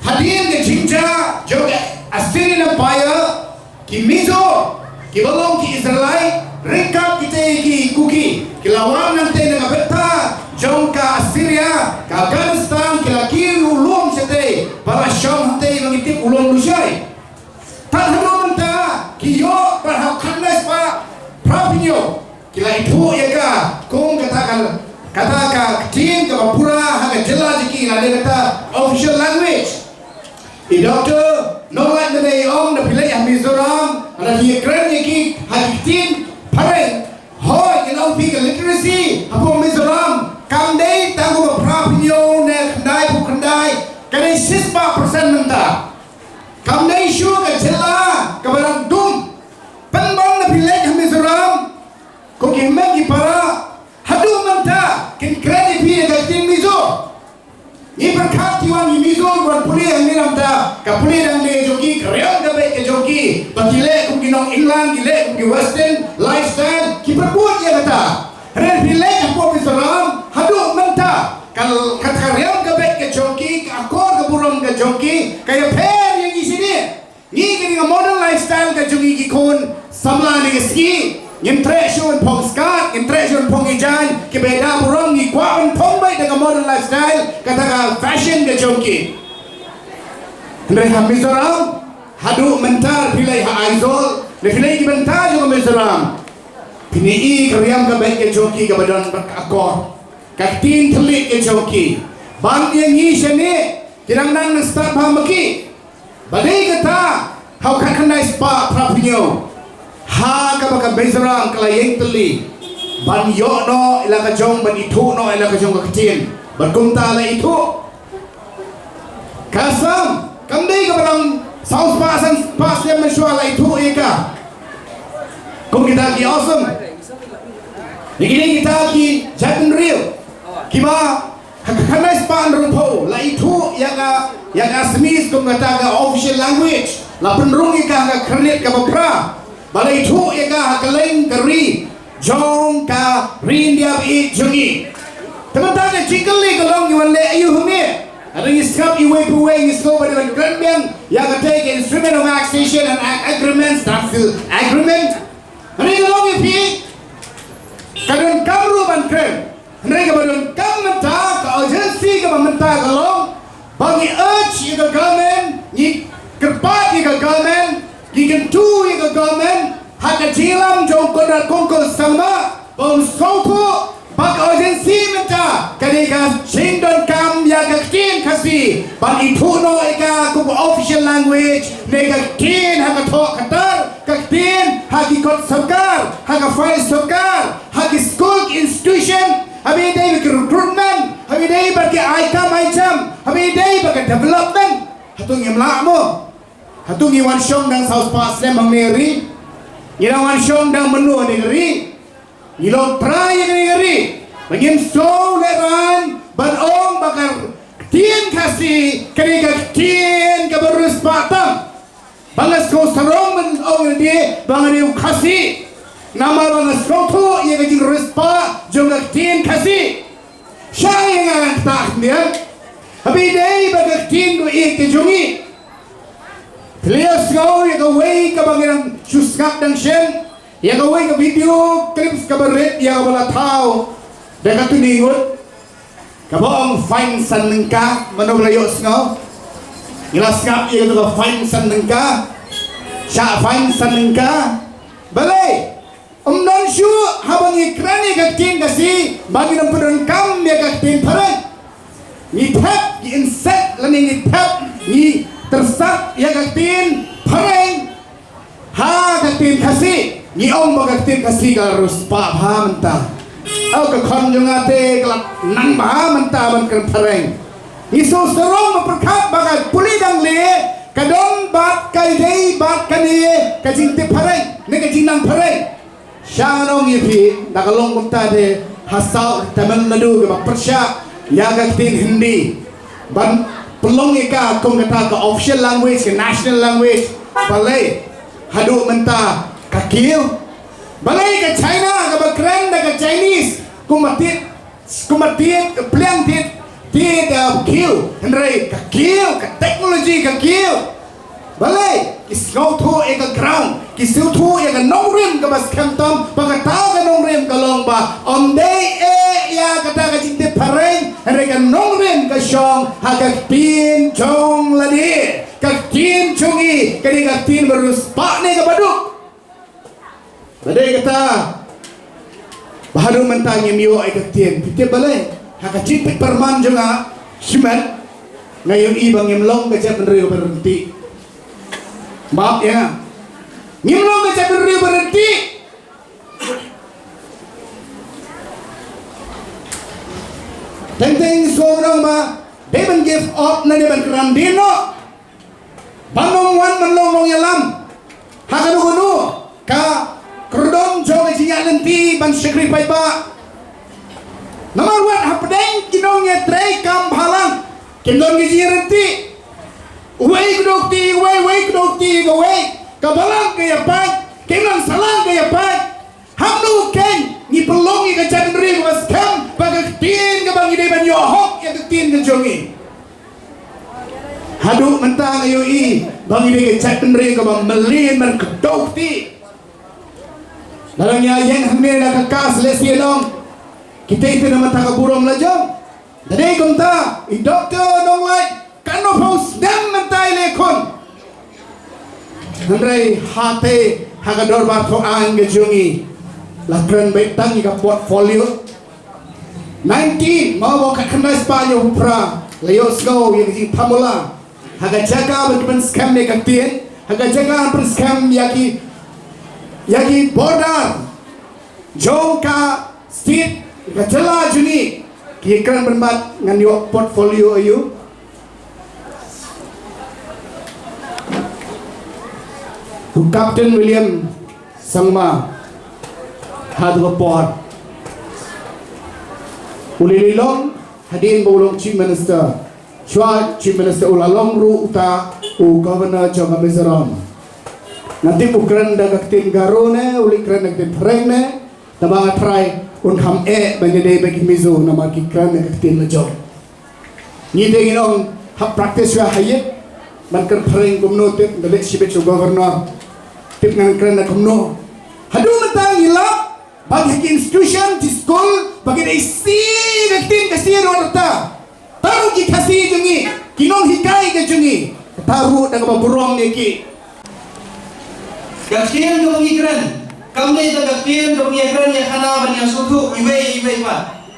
hadien ka jingjia jong ka Assyrian Empire, ki Mizo kiba long ki Israelite ryngkat kita ki Kuki ki la wan nangta na ka bynta jong ka Assyria, ka Afghanistan, ki la kiew lum shatei, ba la shong hangtei ba ngi tip u lum Lushai. Tad haduh mynta ki ïoh ba ha u khyndai spah phra phew hynñiew ki la ithuh ïa ka kum kata ka, kata ka ktien kaba pura ha ka jylla jong ki, lane kata official language. I Doctor Nonglait mynne i ong, da phi leit ha Mizoram, da phi kren ïa ki ha ki ktien phareng. Hooid, ngi ong phi ka literacy hapoh Mizoram kam dei tang kaba phra phew hynñiew ne khyndai phew khyndai, ka dei shispah percent mynta. Kam dei shuh ka jylla kaba dang dum. Pynban da phi leit ha Mizoram, ko ki hynmen ki para, haduh mynta kin kren ïa phi ïa ka ktien Mizo. Ngi pyrkhat ki wan, ngi Mizo wan pule hangne, namar ka pule dang dei jong ki, ka riam ka beit ka jong ki, Ba ki leh kum ki nong England, ki leh kum ki Western lifestyle, ki pyrkhat ïa kata. Hynrei phi leh hapoh Mizoram haduh mynta, ka, ka riam ka beit ka jong ki, ka akor ka burom ka jong ki ka ïapher ïa ngi shane. Ngi kane ka modern lifestyle ka jong ngi ki khun samla ne ka sngi, ngim treh shuh ban phong skat, ngim treh shuh ban phong ijaiñ, kiba ïada burom ngi kwah ban phong beit da ka modern lifestyle, kata ka fashion ka jong ki. Hynrei ha Mizoram haduh mynta, phi leit ha Aizawl ne phi leit ki bynta jong ka Mizoram, phin ïohi ka riam ka beit ka jong ki kaba don bad ka akor, ka ktien thylliej ka jong ki. Ban ïa ngi shane, ki dang nang nang stad bha ma ki. Ba dei kata, ha u khatkhyndai spah phra phew hynñiew, ha kaba ka Mizoram ka la ïeng tylli ban ïoh noh ïa la ka jong, ban ithuh noh ïa la ka jong ka ktien. Bad kumta la ithuh. Ka Assam kam dei kaba dang saw spah san spah snem mynshuwa la ithuh ïa ka. Kum kita ki Assam, ïa kine kita ki jaitbynriew kiba ha ka khyndai spah hynriew phew la ithuh ïa ka, ïa ka Assamese kum kata ka official language, la pynrung ïa ka ha ka khyrnit kaba phra. Ba la ithuh ïa ka ha kylleng ka ri jong ka ri India ba ïeit jong ngi. Te mynta ka jingkylli ka long, ngi wan leh aïu hangne? Lada ngi sngap iwei pa iwei ngi sngew ba dei ban kren biang ïa kata ka Instrument of Annexation and Ag-, Agreement, Standstill Agreement. Hynrei ka long ïa phi, ka donkam ruh ban kren. Hynrei kaba donkam mynta, ka urgency kaba mynta ka long ba ngi urge ïa ka government, ngi kyrpad ïa ka government, ngi kyntu ïa ka government ha ka jingïalam jong u Conrad Kongkul Sangma ba un sngewthuh ba ka urgency mynta ka dei ka jingdonkam ïa ka ktien Khasi ban ithuh noh ïa ka kum ka official language ne ka ktien ha ka thoh ka tar, ka ktien ha ki kot sorkar, ha ka file sorkar, ha ki skul, ki institution, haba ïadei bad ki recruitment, haba ïadei bad ki ai kam ai jam, haba ïadei bad ka development. Hato ngim lah mo? Hato ngi wan shong dang saw spah snem hangne ri? Ngi dang wan shong dang mynno hangne ri? Ngi long trai ïa kane ka ri ba ngim sngewlehraiñ ban ong ba ka ktien Khasi ka dei ka ktien kaba riewspah tam. Ba nga sngewsarong ban ong ïa lade ba nga dei u Khasi, namar ba nga sngewthuh ïa ka jingriewspah jong ka ktien Khasi. Sha ïa nga ngan ktah khyndiat haba ïadei bad ka ktien ba ïeit ka jong ngi. Phi la sngew ïa kawei kaba ngi dang shu sngap dang shen, ïa kawei ka video clips kaba rit ïa kaba la thaw da ka Tony Ngut, kaba ong fine san tyngka. Mano ba la ïohsngew? Ngi la sngap ïa kata ka fine san tyngka. Shah fine san tyngka. Balei? Ym don shuh haba ngi kren ïa ka ktien Khasi ba ngin ym pyndonkam ïa ka ktien phareng. Ngi thep, ngi insult lane ngi thep, ngi tyrsat ïa ka ktien phareng ha ka ktien Khasi. Ngi ong ba ka ktien Khasi ka riewspah bha mynta. Ïa ka khon jong nga te ka la nang bha mynta ban kren phareng. Ngi sngewsarong ba pyrkhat ba ka pule dang lieh ka don bad ka ïadei bad kane ka jingtip phareng ne ka jingnang phareng. Sha ngan ong ïa phi, da ka long kumta te ha South Tamil Nadu kiba pyrshah ïa ka ktien Hindi ban pynlong ïa ka kum kata ka official language, ka national language. Balei haduh mynta ka kiew? Balei ka China kaba kren da ka Chinese kumba tied, kumba tied pliang, tied, tied, uh, kiew, hynrei ka kiew, ka technology ka kiew. Balei? Ki sngewthuh ïa ka ground, ki sngewthuh ïa ka nongrim kaba skhem tam, ba kata ka nongrim ka long ba ym dei eh ïa kata ka jingtip phareng, hynrei ka nongrim ka shong ha ka ktien jong lade. Ka ktien jong ngi ka dei ka ktien ba riewspah ne kaba duk. Ba dei kata ba haduh mynta ngim ïoh ïa ka ktien. Phi tip balei? Ha ka jingpeit pyrman jong nga shimet, nga ïohi ba ngim long ka jaitbynriew ba ryntih. Map ïa nga. Ngim long ka jaitbynriew ba ryntih. Teng teng sngewbha ba dei ban give up ne dei ban kren dien noh. Ban ym wan ban long nongïalam ha kano kano ka kyrdom jong ka jingïaid lynti ban shakri paidbah. Namar wat hapdeng ki nongïatreilang bhalang kim don ka jingïaryntih. Uwei kdew kti uwei, uwei kdew kti kawei. Ka balang ka ïapait, ka imlang sahlang ka ïapait. Hangno kein ngi pynlong ïa ka jaitbynriew kaba skhem bad ka ktien kaba ngi dei ban ïoh hok ïa ka ktien ka jong ngi. Haduh mynta nga ïohi ba ngi dei ka jaitbynriew kaba mlien bad kdew kti. Lada ngi ïeng hangne na ka kas lehse nong, kita itu na mynta ka burom la jong. Da dei kumta i Doktor Nonglait, katno phew snem mynta i leh khun. Hynrei hate ha ka dorbar thoh aiñ ka jong ngi la kren beit tang ïa ka portfolio. Nineteen, mawbah khatkhyndai spah hynñiewphew phra la ïohsngew ïa ka jingthambula ha ka jaka ban pynskhem ïa ka ktien, ha ka jaka ban pynskhem ïa ki, ïa ki border jong ka state, ka jylla jong ngi. Ki kren ban bat ngan ïoh portfolio aïu. U Captain William Sangma, ha tu ka por u lei lei long hadien ba u long Chief Minister. Shuwa Chief Minister u la long ruh uta u Governor jong ka Mizoram. Nga tip u kren da ka ktien Garo ne u leh kren da ka ktien phareng ne. Tangba nga trai un kham eh ban ïadei bad ki Mizo namar ki kren da ka ktien la jong. Ngi te ngin ong hap practice ïa ha ïit ban kren phareng kumno tip da leh shibit sha u Governor. Tip ngan kren da kumno. Haduh mynta ngi lap ba ki institution ki school ba ki dei shi ka ktien ka shi ruh ta. Tang ki Khasi jong ngi, ki nonghikai ka jong ngi, kata ruh da kaba burom ïa ki. Ka ktien kaba ngi kren kam dei tang ka ktien kaba ngi kren ïa khana ban ïa sngewthuh iwei iwei pat.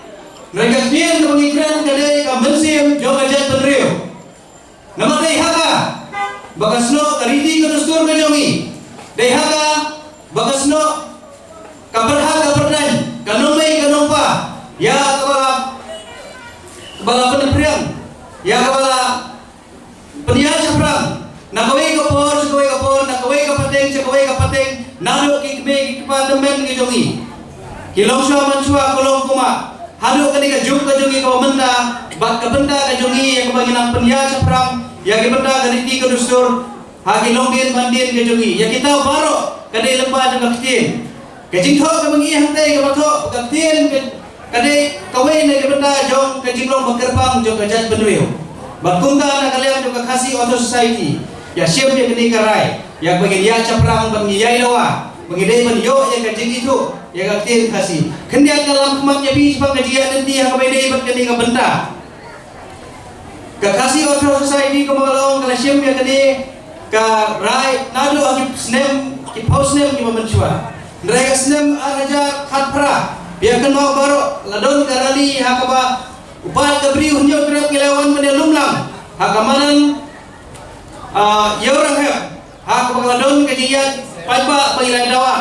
Hynrei ka ktien kaba ngi kren ka dei ka mynsiem jong ka jaitbynriew. Namar dei ha ka ba ka snoh ka riti ka dustur ka jong ngi. Dei ha ka ba ka snoh ka pyrkhat ka pyrdaiñ, ka nongmei ka nongpa, ïa kaba la, kaba la pynphriang, ïa kaba la pynïaid shaphrang na kawei ka por sha kawei ka por, na kawei ka pateng sha kawei ka pateng, naduh ki kmie ki kpa tymmen ki jong ngi, ki longshuwa manshuwa, ki longkmie, haduh kane ka juk ka jong ngi kaba mynta, bad ka bynta ka jong ngi ïa kaba ngi nang pynïaid shaphrang ïa ki bynta ka riti ka dustur ha ki longdien mandien ka jong ngi. Ïa kita baroh ka dei lyngba jong ka ktien. Ka jingthoh kaba ngi hangtei kaba thoh ka ktien ka, ka dei kawei na ki bynta jong ka jinglong ba kyrpang jong ka jaitbynriew. Bad kumta na ka liang jong ka Khasi Authors' Society, ïa shim ïa kane ka rai ïa kaba ngin ïaid shaphrang bad ngin ïai dawa ba ngi dei ban ïoh ïa ka jingithuh ïa ka ktien Khasi. Khyndiat nga lam khmat ïa phi shaphang ka jingïaid lynti ha kaba ïadei bad kane ka bynta. Ka Khasi Authors' Society kumba nga la ong ka la shim ïa kane ka rai naduh ha ki snem, ki phew snem kiba mynshuwa. Hynrei ka snem ar hajar khatphra, phi ïa kynmaw baroh, la don ka rally ha kaba u paid ka Bri u Hynñiewtrep ki la wan ban ïalumlang ha ka madan, ah, Ïewranghep. Ha kaba ka la don ka jingïaid paidbah ba ngi la dawa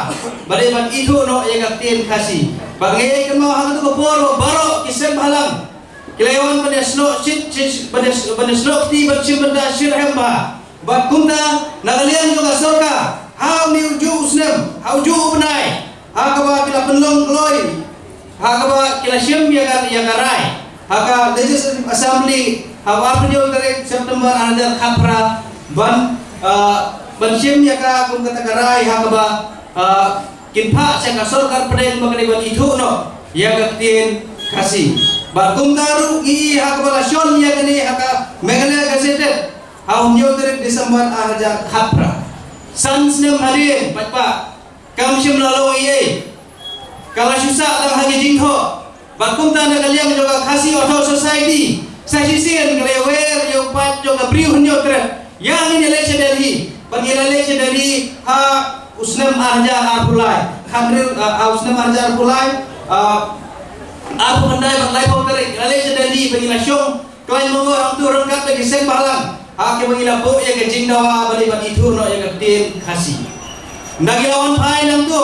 ba dei ban ithuh noh ïa ka ktien Khasi. Ba ngi ïa kynmaw ha katu ka por baroh ki seng bhalang ki la ïa wan ban ïa snoh shit, shit, ban ïa, ban ïa snoh kti, ban shim bynta shitrhem bha. Bad kumta na ka liang jong ka sorkar, ha une ujuh u snem, ha ujuh u bnai, ha kaba ki la pynlong kloi, ha kaba ki la shim ïa ka, ïa ka rai ha ka Legislative Assembly ha ka arphew hynñiew tarik September ar hajar khatphra ban, ah, ban shim ïa ka kum kata ka rai ha kaba, ah, kin phah sha ka sorkar pdeng ba ka dei ban ithuh noh ïa ka ktien Khasi. Bad kumta ruh ngi i ha kaba la shon ïa kane ha ka Meghalaya Gazetted ha u hynñiew tarik December ar hajar khatphra. San snem hadien, paidbah, kam shym la long ei ei. Ka la shu sah tang ha ki jingthoh. Bad kumta na ka liang jong ka Khasi Authors' Society, sa shisien ka la ïawer ïa u paid jong ka Bri u Hynñiewtrep ïa ngin ïaleit sha Delhi. Bad ngi la leit sha Delhi ha u snem ar hajar arphew lai. Khathynriew, ah, ha u snem ar hajar arphew lai, ah, arphew khyndai bad laiphew tarik, ngi la leit sha Delhi bad ngi la shong khlaiñ mongol hangto ryngkat bad ki seng bhalang ha kaba ngi la buh ïa ka jingdawa ba dei ban ithuh noh ïa ka ktien Khasi. Ynda ngi la wan phai nangto,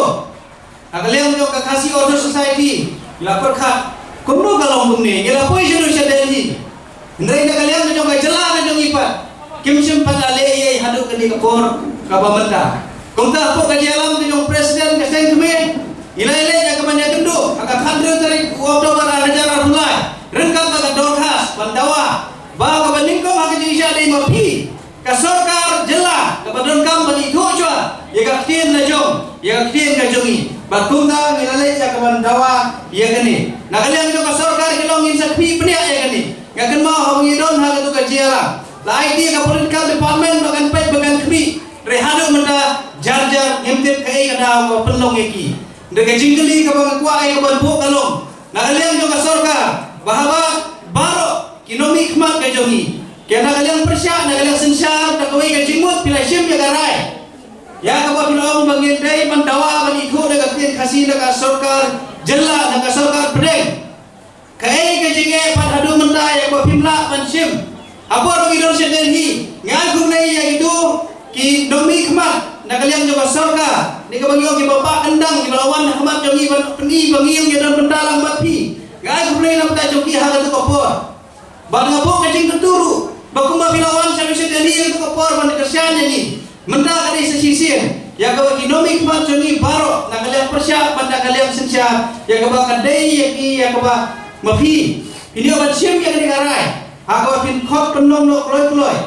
ha ka liang jong ka Khasi Authors' Society ngi la pyrkhat kumno ka long kumne, ngi la poi sha Delhi. Hynrei na ka liang jong ka jylla ka jong ngi pat kim shym pat la leh ei ei haduh kane ka por kaba mynta. Kumta hapoh ka jingïalam ka jong u President ka seng kmie, ngi la ïaleit ïa ka ban ïakynduh ha ka khathynriew tarik u October ar hajar arphew lai ryngkat bad ka dorkhas ban dawa ba kaba nyngkong ha ka jingshah dei ma phi ka sorkar jylla kaba donkam ban ithuh shuwa ïa ka ktien la jong, ïa ka ktien ka jong ngi. Bad kumta ngi la leit ïa ka ban dawa ïa kane. Na ka liang jong ka sorkar ki long ngin sa khmih bniah ïa kane. Nga kynmaw haba ngi don ha katu ka jingïalang, la ai ïa ka political department ba kan peit ba kan khmih. Hynrei haduh mynta jar jar ngim tip kaei ka daw kaba pynlong ïa ki. Hynrei ka jingkylli kaba nga kwah ïa ka ban buh ka long, na ka liang jong ka sorkar, ba haba baroh ki nongmihkhmat ka jong ngi, ki na ka liang pyrshah, na ka liang synshar, da kawei ka jingmut phi la shim ïa ka rai, ïa kaba phi la ong ba ngin dei ban dawa ban ithuh da ka ktien Khasi na ka sorkar jylla, na ka sorkar pdeng. Kaei ka jingeh pat haduh mynta ïa kaba phim lah ban shim? Hapoh ruh ngi don sha Delhi, ngi ai khublei ïa kito ki nongmihkhmat na ka liang jong ka sorkar, ne kaba ngi ong kiba pah kyndang, kiba la wan ha khmat jong ngi ban pyni ba ngi ïa don bynta lang bad phi. Ngi ai khublei na bynta jong ki ha katu ka por. Bad nga buh ka jingkyntu ruh ba kumba phi la wan sha Delhi ha katu ka por ban kyrshan ïa ngi, mynta ka dei sa shisien ïa kaba ki nongmihkhmat jong ngi baroh, na ka liang pyrshah bad na ka liang synshar, ïa kaba ka dei ïa ki, ïa kaba ma phi, phin ïoh ban shim ïa kane ka rai ha kaba phin khot pynlong noh kloi kloi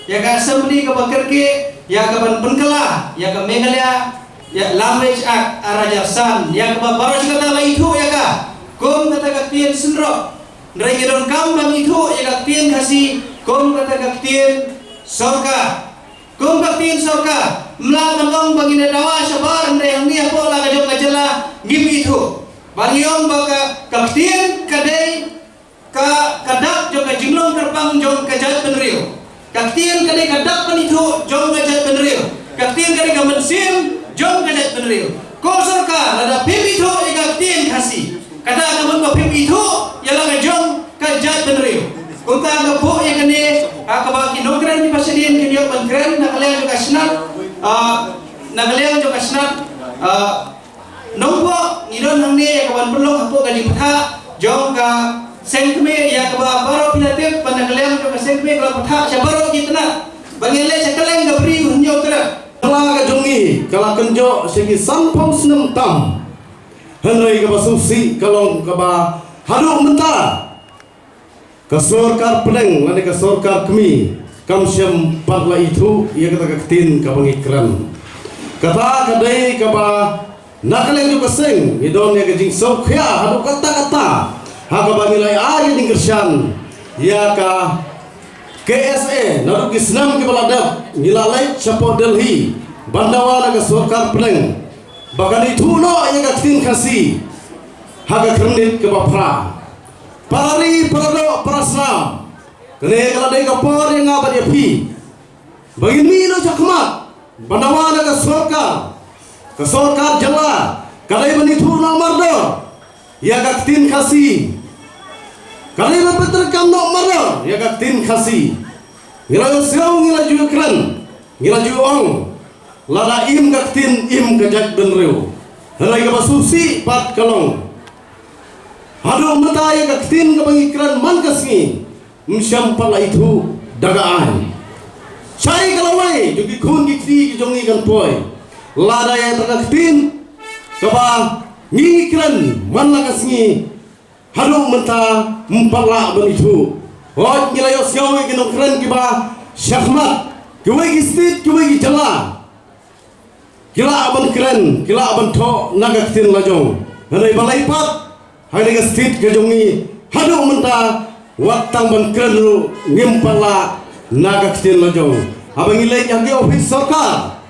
ïa ka assembly kaba kyrkieh ïa ka ban pynkylla ïa ka Meghalaya, ïa Language Act ar hajar san, ïa kaba baroh shi katta la ithuh ïa ka kum kata ka ktien synrop. Hynrei ngi donkam ban ithuh ïa ka ktien Khasi kum kata ka ktien sorkar. Kum ka ktien sorkar, ym lah ban ong ba ngin ïa dawa shabar, hynrei hangne hapoh la ka jong ka jylla ngim ithuh. Ba ngi ong ba ka, ka ktien ka dei ka, ka dak jong ka jinglong kyrpang jong ka jaitbynriew. Ka ktien ka dei ka dak ban ithuh jong ka jaitbynriew. Ka ktien ka dei ka mynsiem jong ka jaitbynriew. Ko sorkar, lada phim ithuh ïa ka ktien Khasi, kata ka mut ba phim ithuh ïa la ka jong ka jaitbynriew. Kumta nga buh ïa kane, ah, kaba ki nongkren kiba shadien kin ïoh ban kren na ka liang jong ka shnat, ah, na ka liang jong ka shnat, ah, Nongpoh, ngi don hangne ïa ka ban pynlong hapoh ka jingpyrta jong ka seng kmie, ïa kaba baroh phi la tip ba na ka liang jong ka seng kmie ka la pyrta sha baroh ki tnat ba ngin leit sha kylleng ka Bri u Hynñiewtrep. Ka la ka jong ngi ka la kynjoh sha ki sanphew snem tam. Hynrei kaba sngewsih ka long kaba haduh mynta ka sorkar pdeng lane ka sorkar kmie kam shym pat la ithuh ïa kata ka ktien kaba ngi kren. Kata ka dei kaba na ka liang jong ka seng ngi don ïa ka jingsngewkhia haduh katta katta ha kaba ngi la ai ïa ka jingkyrshan ïa ka K S A. Naduh ki snem kiba la dep ngi la leit shapoh Delhi ban dawa na ka sorkar pdeng ba kan ithuh noh ïa ka ktien Khasi ha ka Khyrnit kaba phra. Para ri, para doh, para snam, kane ka la dei ka por ïa nga bad ïa phi ba ngin mih noh shakhmat ban dawa na ka sorkar, ka sorkar jylla, ka dei ban ithuh noh mardor ïa ka ktien Khasi, ka dei ban pyntreikam noh mardor ïa ka ktien Khasi. Ngi la ïohsngew, ngi la ju kren, ngi la ju ong, lada im ka ktien im ka jaitbynriew. Hynrei kaba sngewsih pat ka long haduh mynta ïa ka ktien kaba ngi kren man ka sngi ym shym pat la ithuh da ka aiñ. Shaei ka lawei jong ki khun ki kti ki jong ngi kan poi lada ïa kata ka ktien kaba ngi kren man la ka sngi haduh mynta ym pat lah ban ithuh. Hooid, ngi la ïohsngew ïa ki nongkren kiba shakhmat, kiwei ki state, kiwei ki jylla, ki lah ban kren, ki lah ban thoh na ka ktien la jong. Hynrei balei pat ha kane ka state ka jong ngi haduh mynta wat tang ban kren ruh ngim pat lah na ka ktien la jong. Haba ngi leit ha ki ophis sorkar,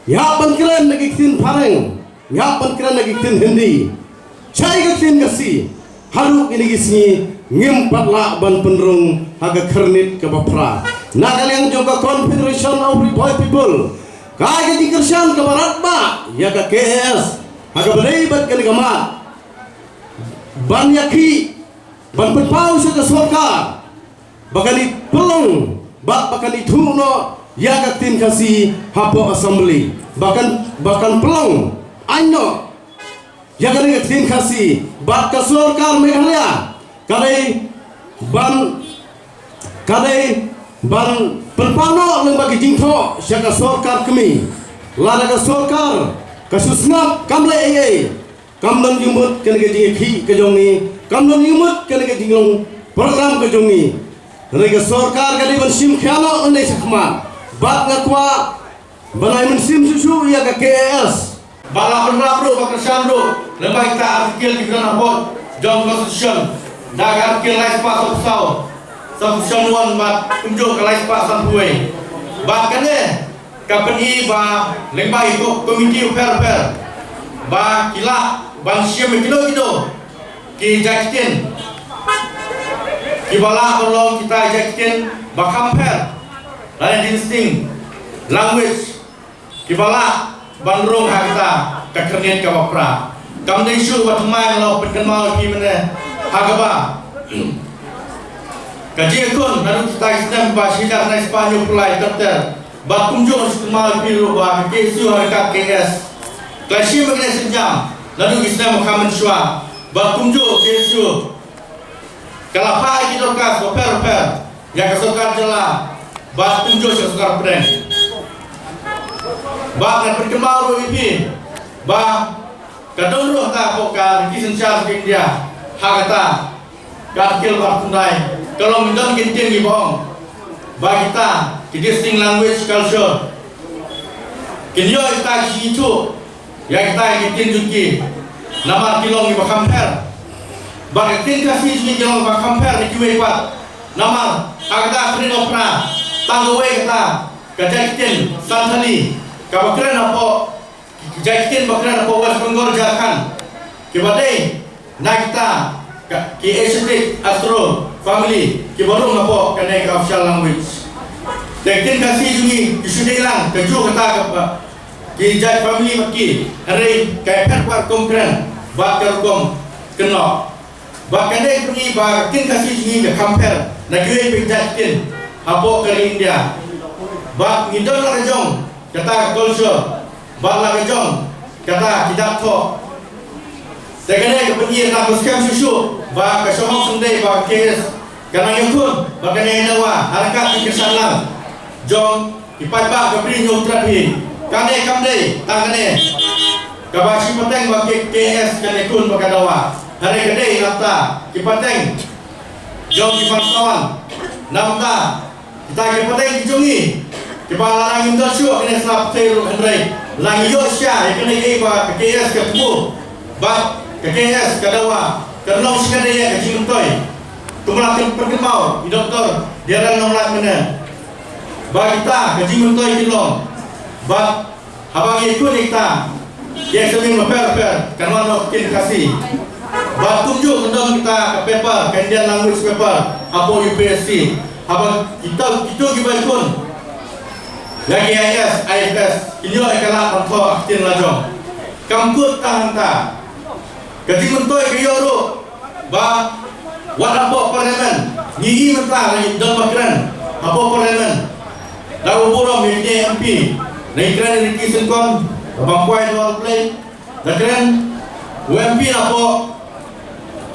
ngi hap ban kren na ki ktien phareng, ngi hap ban kren na ki ktien Hindi. Shaei ka ktien Khasi, haduh kine ki sngi ngim pat lah ban pynrung ha ka Khyrnit kaba phra. Na ka liang jong ka Confederation of Ri Bhoi People, ka ai ka jingkyrshan kaba radbah ïa ka K A S ha kaba dei bad kane ka mat ban ïakhih, ban pynpaw sha ka sorkar ba kan pynlong bad ba kan ithuh noh ïa ka ktien Khasi hapoh Assembly, ba kan, ba kan pynlong aiñ noh ïa kane ka ktien Khasi. Bad ka sorkar Meghalaya ka dei ban, ka dei ban pynpaw noh lyngba ki jingthoh sha ka sorkar kmie. Lada ka sorkar ka shu sngap kam leh ei ei, kam don jingmut kane ka jingïakhih ka jong ngi, kam don jingmut kane ka jinglong program ka jong ngi. Hynrei ka sorkar ka dei ban shim khia noh lane shakhmat. Bad nga kwah Ba la mynsiem shuh shuh ïa ka K A S. Ba la pynrap ruh, ba kyrshan ruh lyngba kita article ki don hapoh jong Constitution, da ka article lai spah saw phew saw, subsection one, bad kumjuh ka lai spah san phew wei. Bad kane ka pyni ba lyngba ki ko-, komiti bapher bapher ba ki lah ban shim ïa kino kino ki jait ktien kiba lah ban long kita jait ktien ba kham pher lane distinct language kiba lah ban rung ha kata ka khyrnit kaba phra. Kam dei shuh ba thymmai, ngan ïa pynkynmaw ïa phi mynne ha kaba ka jingïakhun naduh kita ki snem ba shi hajar khyndai spah hynñiew phew lai ter ter. Bad kumjuh ngan shu kynmaw ïa phi ruh ba ka K S U ha ryngkat K S ka la shim ïa kane ka sienjam naduh ki snem ba kham mynshuwa. Bad kumjuh K S U ka la phah ïa ki dorkhas bapher bapher ïa ka sorkar jylla bad kumjuh sha ka sorkar pdeng. Bad ngan pynkynmaw ruh ïa phi ba ka don ruh kata hapoh ka riti synshar ka India, ha kata ka article ba arphew khyndai, ka long, ki don ki ktien kiba ong ba kita ki distinct language culture kin ïoh kita ki jingithuh ïa kita ki ktien jong ki, namar ki long kiba kham pher. Bad ka ktien Khasi jong ngi ki long ba kham pher na kiwei pat, namar ha kata ka khyrnit ba phra, tang kawei kata ka jait ktien Santali kaba kren hapoh, ki jait ktien ba kren hapoh West Bengal, Jharkhand, kiba dei na kita ka, ki Asiatic Austro family kiba rung hapoh kane ka official language. Te ka ktien Khasi jong ngi ki shu dei lang kajuh kata ka, ki jait family bad ki, hynrei ka pher bad kum kren bad ka rukom kynnoh. Bad kane ka pyni ba ka ktien Khasi jong ngi ka kham pher na kiwei pat ki jait ktien hapoh ka ri India. Bad ngi don la ka jong kata ka culture bad la ka jong kata ki dak thoh. Te kane ka pyni na ka skhem shuh shuh ba ka Shynrang Saiñ ba ka K S ka nang ïakhun bad ka nang ïa dawa ha ryngkat ki kyrshan lang jong ki paidbah ka Bri Hynñiewtrep hi. Kane kam dei tang kane kaba shi pateng ba ka K S ka nang ïakhun bad ka dawa, hynrei ka dei na bynta ki pateng jong ki bangsawan, na bynta kita ki pateng ki jong ngi kiba la nang im don shuh ha kane ka sla pyrthei ruh, hynrei la ngi ïoh shisha ïa kane kaei ba ka K S ka thmu bad ka K S ka dawa, kan long shikatdei ïa ka jingmyntoi. Kumba la pynpaw i Doktor Darrell Nonglait mynne ba kita ka jingmyntoi ki long bad haba ngi ïakhun ïa kita ki exam bapher bapher, kan wan noh ka ktien Khasi. Bad kumjuh kan don kita ka paper, ka Indian language paper hapoh U P S C. Haba kita, kito kiba ïakhun ïa ki I A S, I F S, kin ïoh ïa ka lad ban thoh ha ka ktien la jong. Kam kut tang hangta, ka jingmyntoi ka ïoh ruh ba wat hapoh Parliament ngi i mynta, la ngi don ba kren hapoh Parliament. Da u burom ïa ki M P, la ngi kren ïa ki sengkon, la bam kwai da u Blei. La kren u M P na hapoh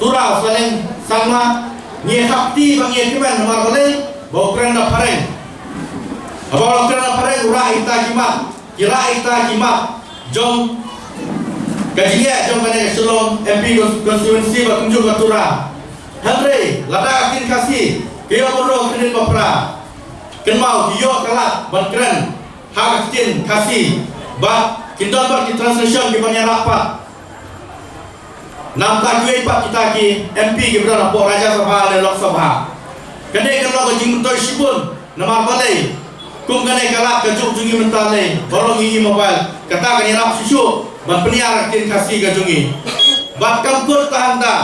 Tura, u Saleng Sangma, ngi ïa thap kti ba ngi ïa kmen, namar balei? Ba u kren da phareng. Haba u kren da phareng, u rah ïa kita ki mat, ki rah ïa kita ki mat jong ka jingeh jong kane ka Shillong M P constituency bad kumjuh ka Tura. Hynrei lada ka ktien Khasi ka ïoh ban rung ha ka khyrnit ba phra, kynmaw ki ïoh ka lad ban kren ha ka ktien Khasi bad kin don bad ki translation kiban ïarap pat. Na bynta kiwei pat kita ki M P kiba don hapoh Rajya Sabha ne Lok Sabha. Kane kan long ka jingmyntoi shibun, namar balei? Kum kane ka lad ka juk jong ngi mynta lei, baroh ngi i mobile, kata kan ïarap shuh shuh ban pynïar ïa ka ktien Khasi ka jong ngi. Bad kam kut tang hangta,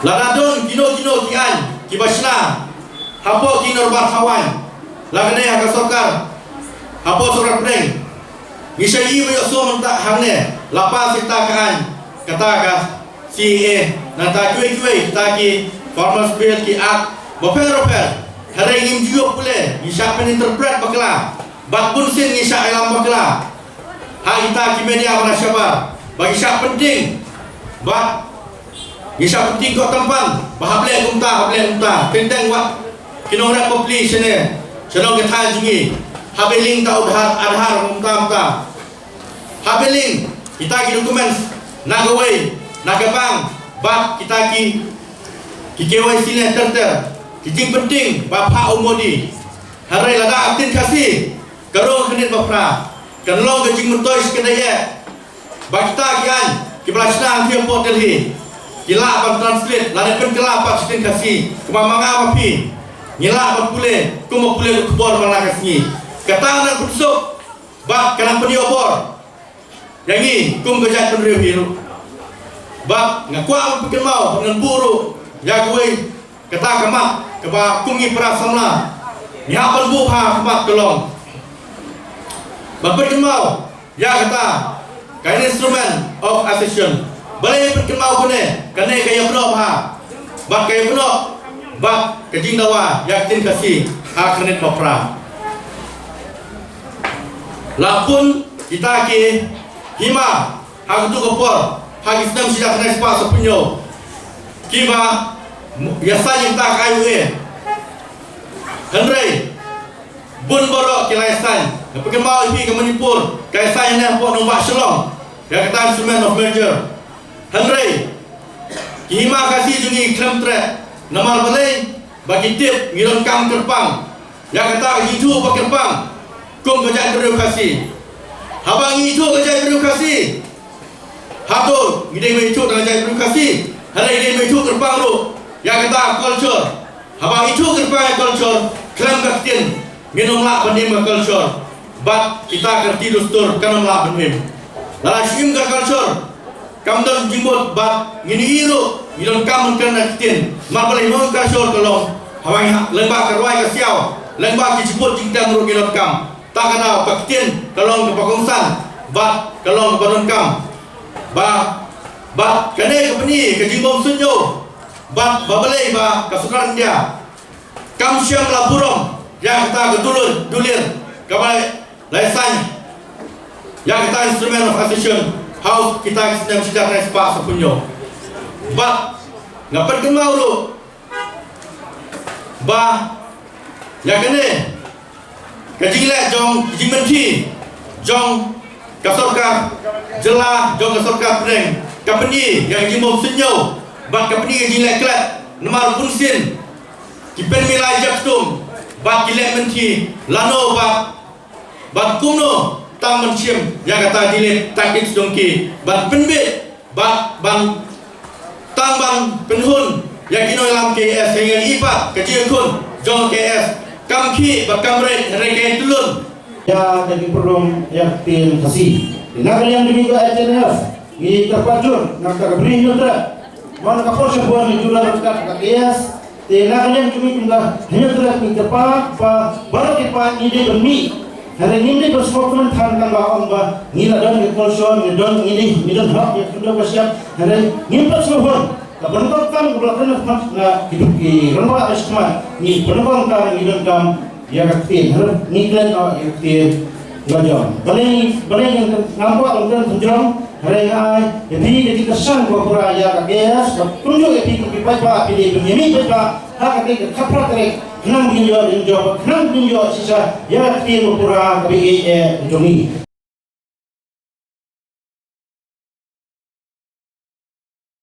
lada don kino kino ki aiñ kiba shna hapoh ki dorbar thaw aiñ, la ka dei ha ka sorkar, hapoh sorkar pdeng, ngi shah ïohi ba ïohsngew mynta hangne la pass ïa kata ka aiñ, kata ka C A A, nangta kiwei kiwei kita ki Farmers Bill, ki Act bapher bapher. Hynrei ngim ju ïoh pule, ngi shah pyninterpret bakla, bad bunsien ngi shah ïalam bakla ha kita ki media ba na shabar, ba ngi shah pyntieng, bad ngi shah pyntieng kot tympan ba hap leh kumta, hap leh kumta. Teng teng wat ki nongrep bapli shane sha nong ki thaw jong ngi, hap ïa link da u Aadhaar, Aadhaar mynta mynta. Hap ïa link kita ki documents na kawei na ka bank bad kita ki, ki K Y C ne ter ter. Ki jingpyntieng ba phah u Modi. Hynrei lada ka ktien Khasi ka rong khyndiat ba phra kan long ka jingmyntoi shi kyndiat ba kita ki aiñ kiba la shna ha Port Delhi ki lah ban translate lane pynkylla pat sha ktien Khasi, kumba ma nga ma phi ngi lah ban pule kumba pule ka khubor man la ka sngi. Kata nang pynsuk bad ka nang pynïoh bor ïa ngi kum ka jaitbynriew hi ruh. Bad nga kwah ban pynkynmaw ban ngan buh ruh ïa kawei kata ka mat kaba kum ngi para samla ngi hap ban buh ha ka mat ka long ban pynkynmaw ïa kata ka Instrument of Accession. Balei pynkynmaw kane? Kane ka ïa pynnoh bha bad ka ïa pynnoh bad ka jingdawa ïa ka ktien Khasi ha ka khyrnit ba phra. La bun kita ki hima ha katu ka por ha ki snem shi hajar khyndai spah saphew hynñiew kiba ïa saiñ ïa kita ka I O A. Hynrei bun baroh ki la ïa saiñ. Nga pynkynmaw ïa phi ka Manipur ka ïa saiñ hangne hapoh nongbah Shillong ïa kata Instrument of Merger. Hynrei ki hima Khasi jong ngi khlem treh. Namar balei? Ba ki tip ngi donkam kyrpang ïa kata ka jingithuh ba kyrpang kum ka jaitbynriew Khasi. Haba ngi ithuh ka jaitbynriew Khasi, hato ngi dei ban ithuh tang ka jaitbynriew Khasi? Hynrei ngi dei ban ithuh kyrpang ruh ïa kata ka culture. Haba ithuh kyrpang ïa ka culture, khlem ka ktien ngin ym lah ban im ka culture bad kita ka riti dustur kan ym lah ban im. Lada shu im ka culture kam don jingmut bad ngin ïohi ruh ngi donkam ban kren da ka ktien. Namar balei? Namar ka culture ka long haba ngi ha, lyngba ka rwai ka siaw, lyngba ki jingput jingtem ruh ngi donkam. Ta ka daw ka ktien ka long kaba kongsan bad ka long kaba donkam. Ba, bad kane ka pyni ka jingbym suidñiew bad ba balei ba ka sorkar India kam shym la burom ïa kata ka dulir, dulir kaba la ïa saiñ ïa kata Instrument of Accession ha kita ki snem shi hajar khyndai spah saphew hynñiew. Bad nga pynkynmaw ruh ba ïa kane ka jingleh jong, ka jingmynthi jong ka sorkar jylla, jong ka sorkar pdeng, ka pyni ïa ka jingbym suidñiew bad ka pyni ka jingleh klet. Namar bunsien ki pynmih la ïa ka ktum bad ki leh mynthi lano bad, bad kumno tang ban shim ïa kata delete tactics jong ki ban pynbeit bad ban tang ban pynhun ïa ki nongïalam K S. Ïa ngi pat ka jingkhun jong K S kam khih bad kam reit, hynrei ka ïa tylun ïa ka jingpynlong ïa ka ktien Khasi. Na ka liang jong ngi ka H N F ngi kyrpad jur na ka bri Hynñiewtrep, man ka por sha bor ngi jur na ka K S. Te na ka liang jong ngi kumta Hynñiewtrep ngi kyrpad ba baroh ki paid ngi dei ban mih. Hynrei ngim dei ban sngewthuh tang tang ba ong ba ngi la don ka culture, ngi don, ngi dei, ngi don hok ïa ka khyndew ka shyiap. Hynrei ngim pat sngewhun. Ka ban kong kam ka ba la kren na ki, ki rangbah ba sha khmat, ngi ban kong kam, ngi donkam ïa ka ktien. Hynrei ngi klet noh ïa ka ktien la jong. Balei, balei ngam kwah ban kren khyndiat jong? Hynrei nga ai ïa phi ka jingkyrshan ba pura ïa ka K S, ba kumjuh ïa phi kum ki paidbah, phi dei ban ïa mih paidbah ha kata ka khatphra tarik, khnang ba ngin ïoh jingïoh, khnang ba ngin ïoh shisha ïa ka ktien ba pura kaba ïeit jong ngi.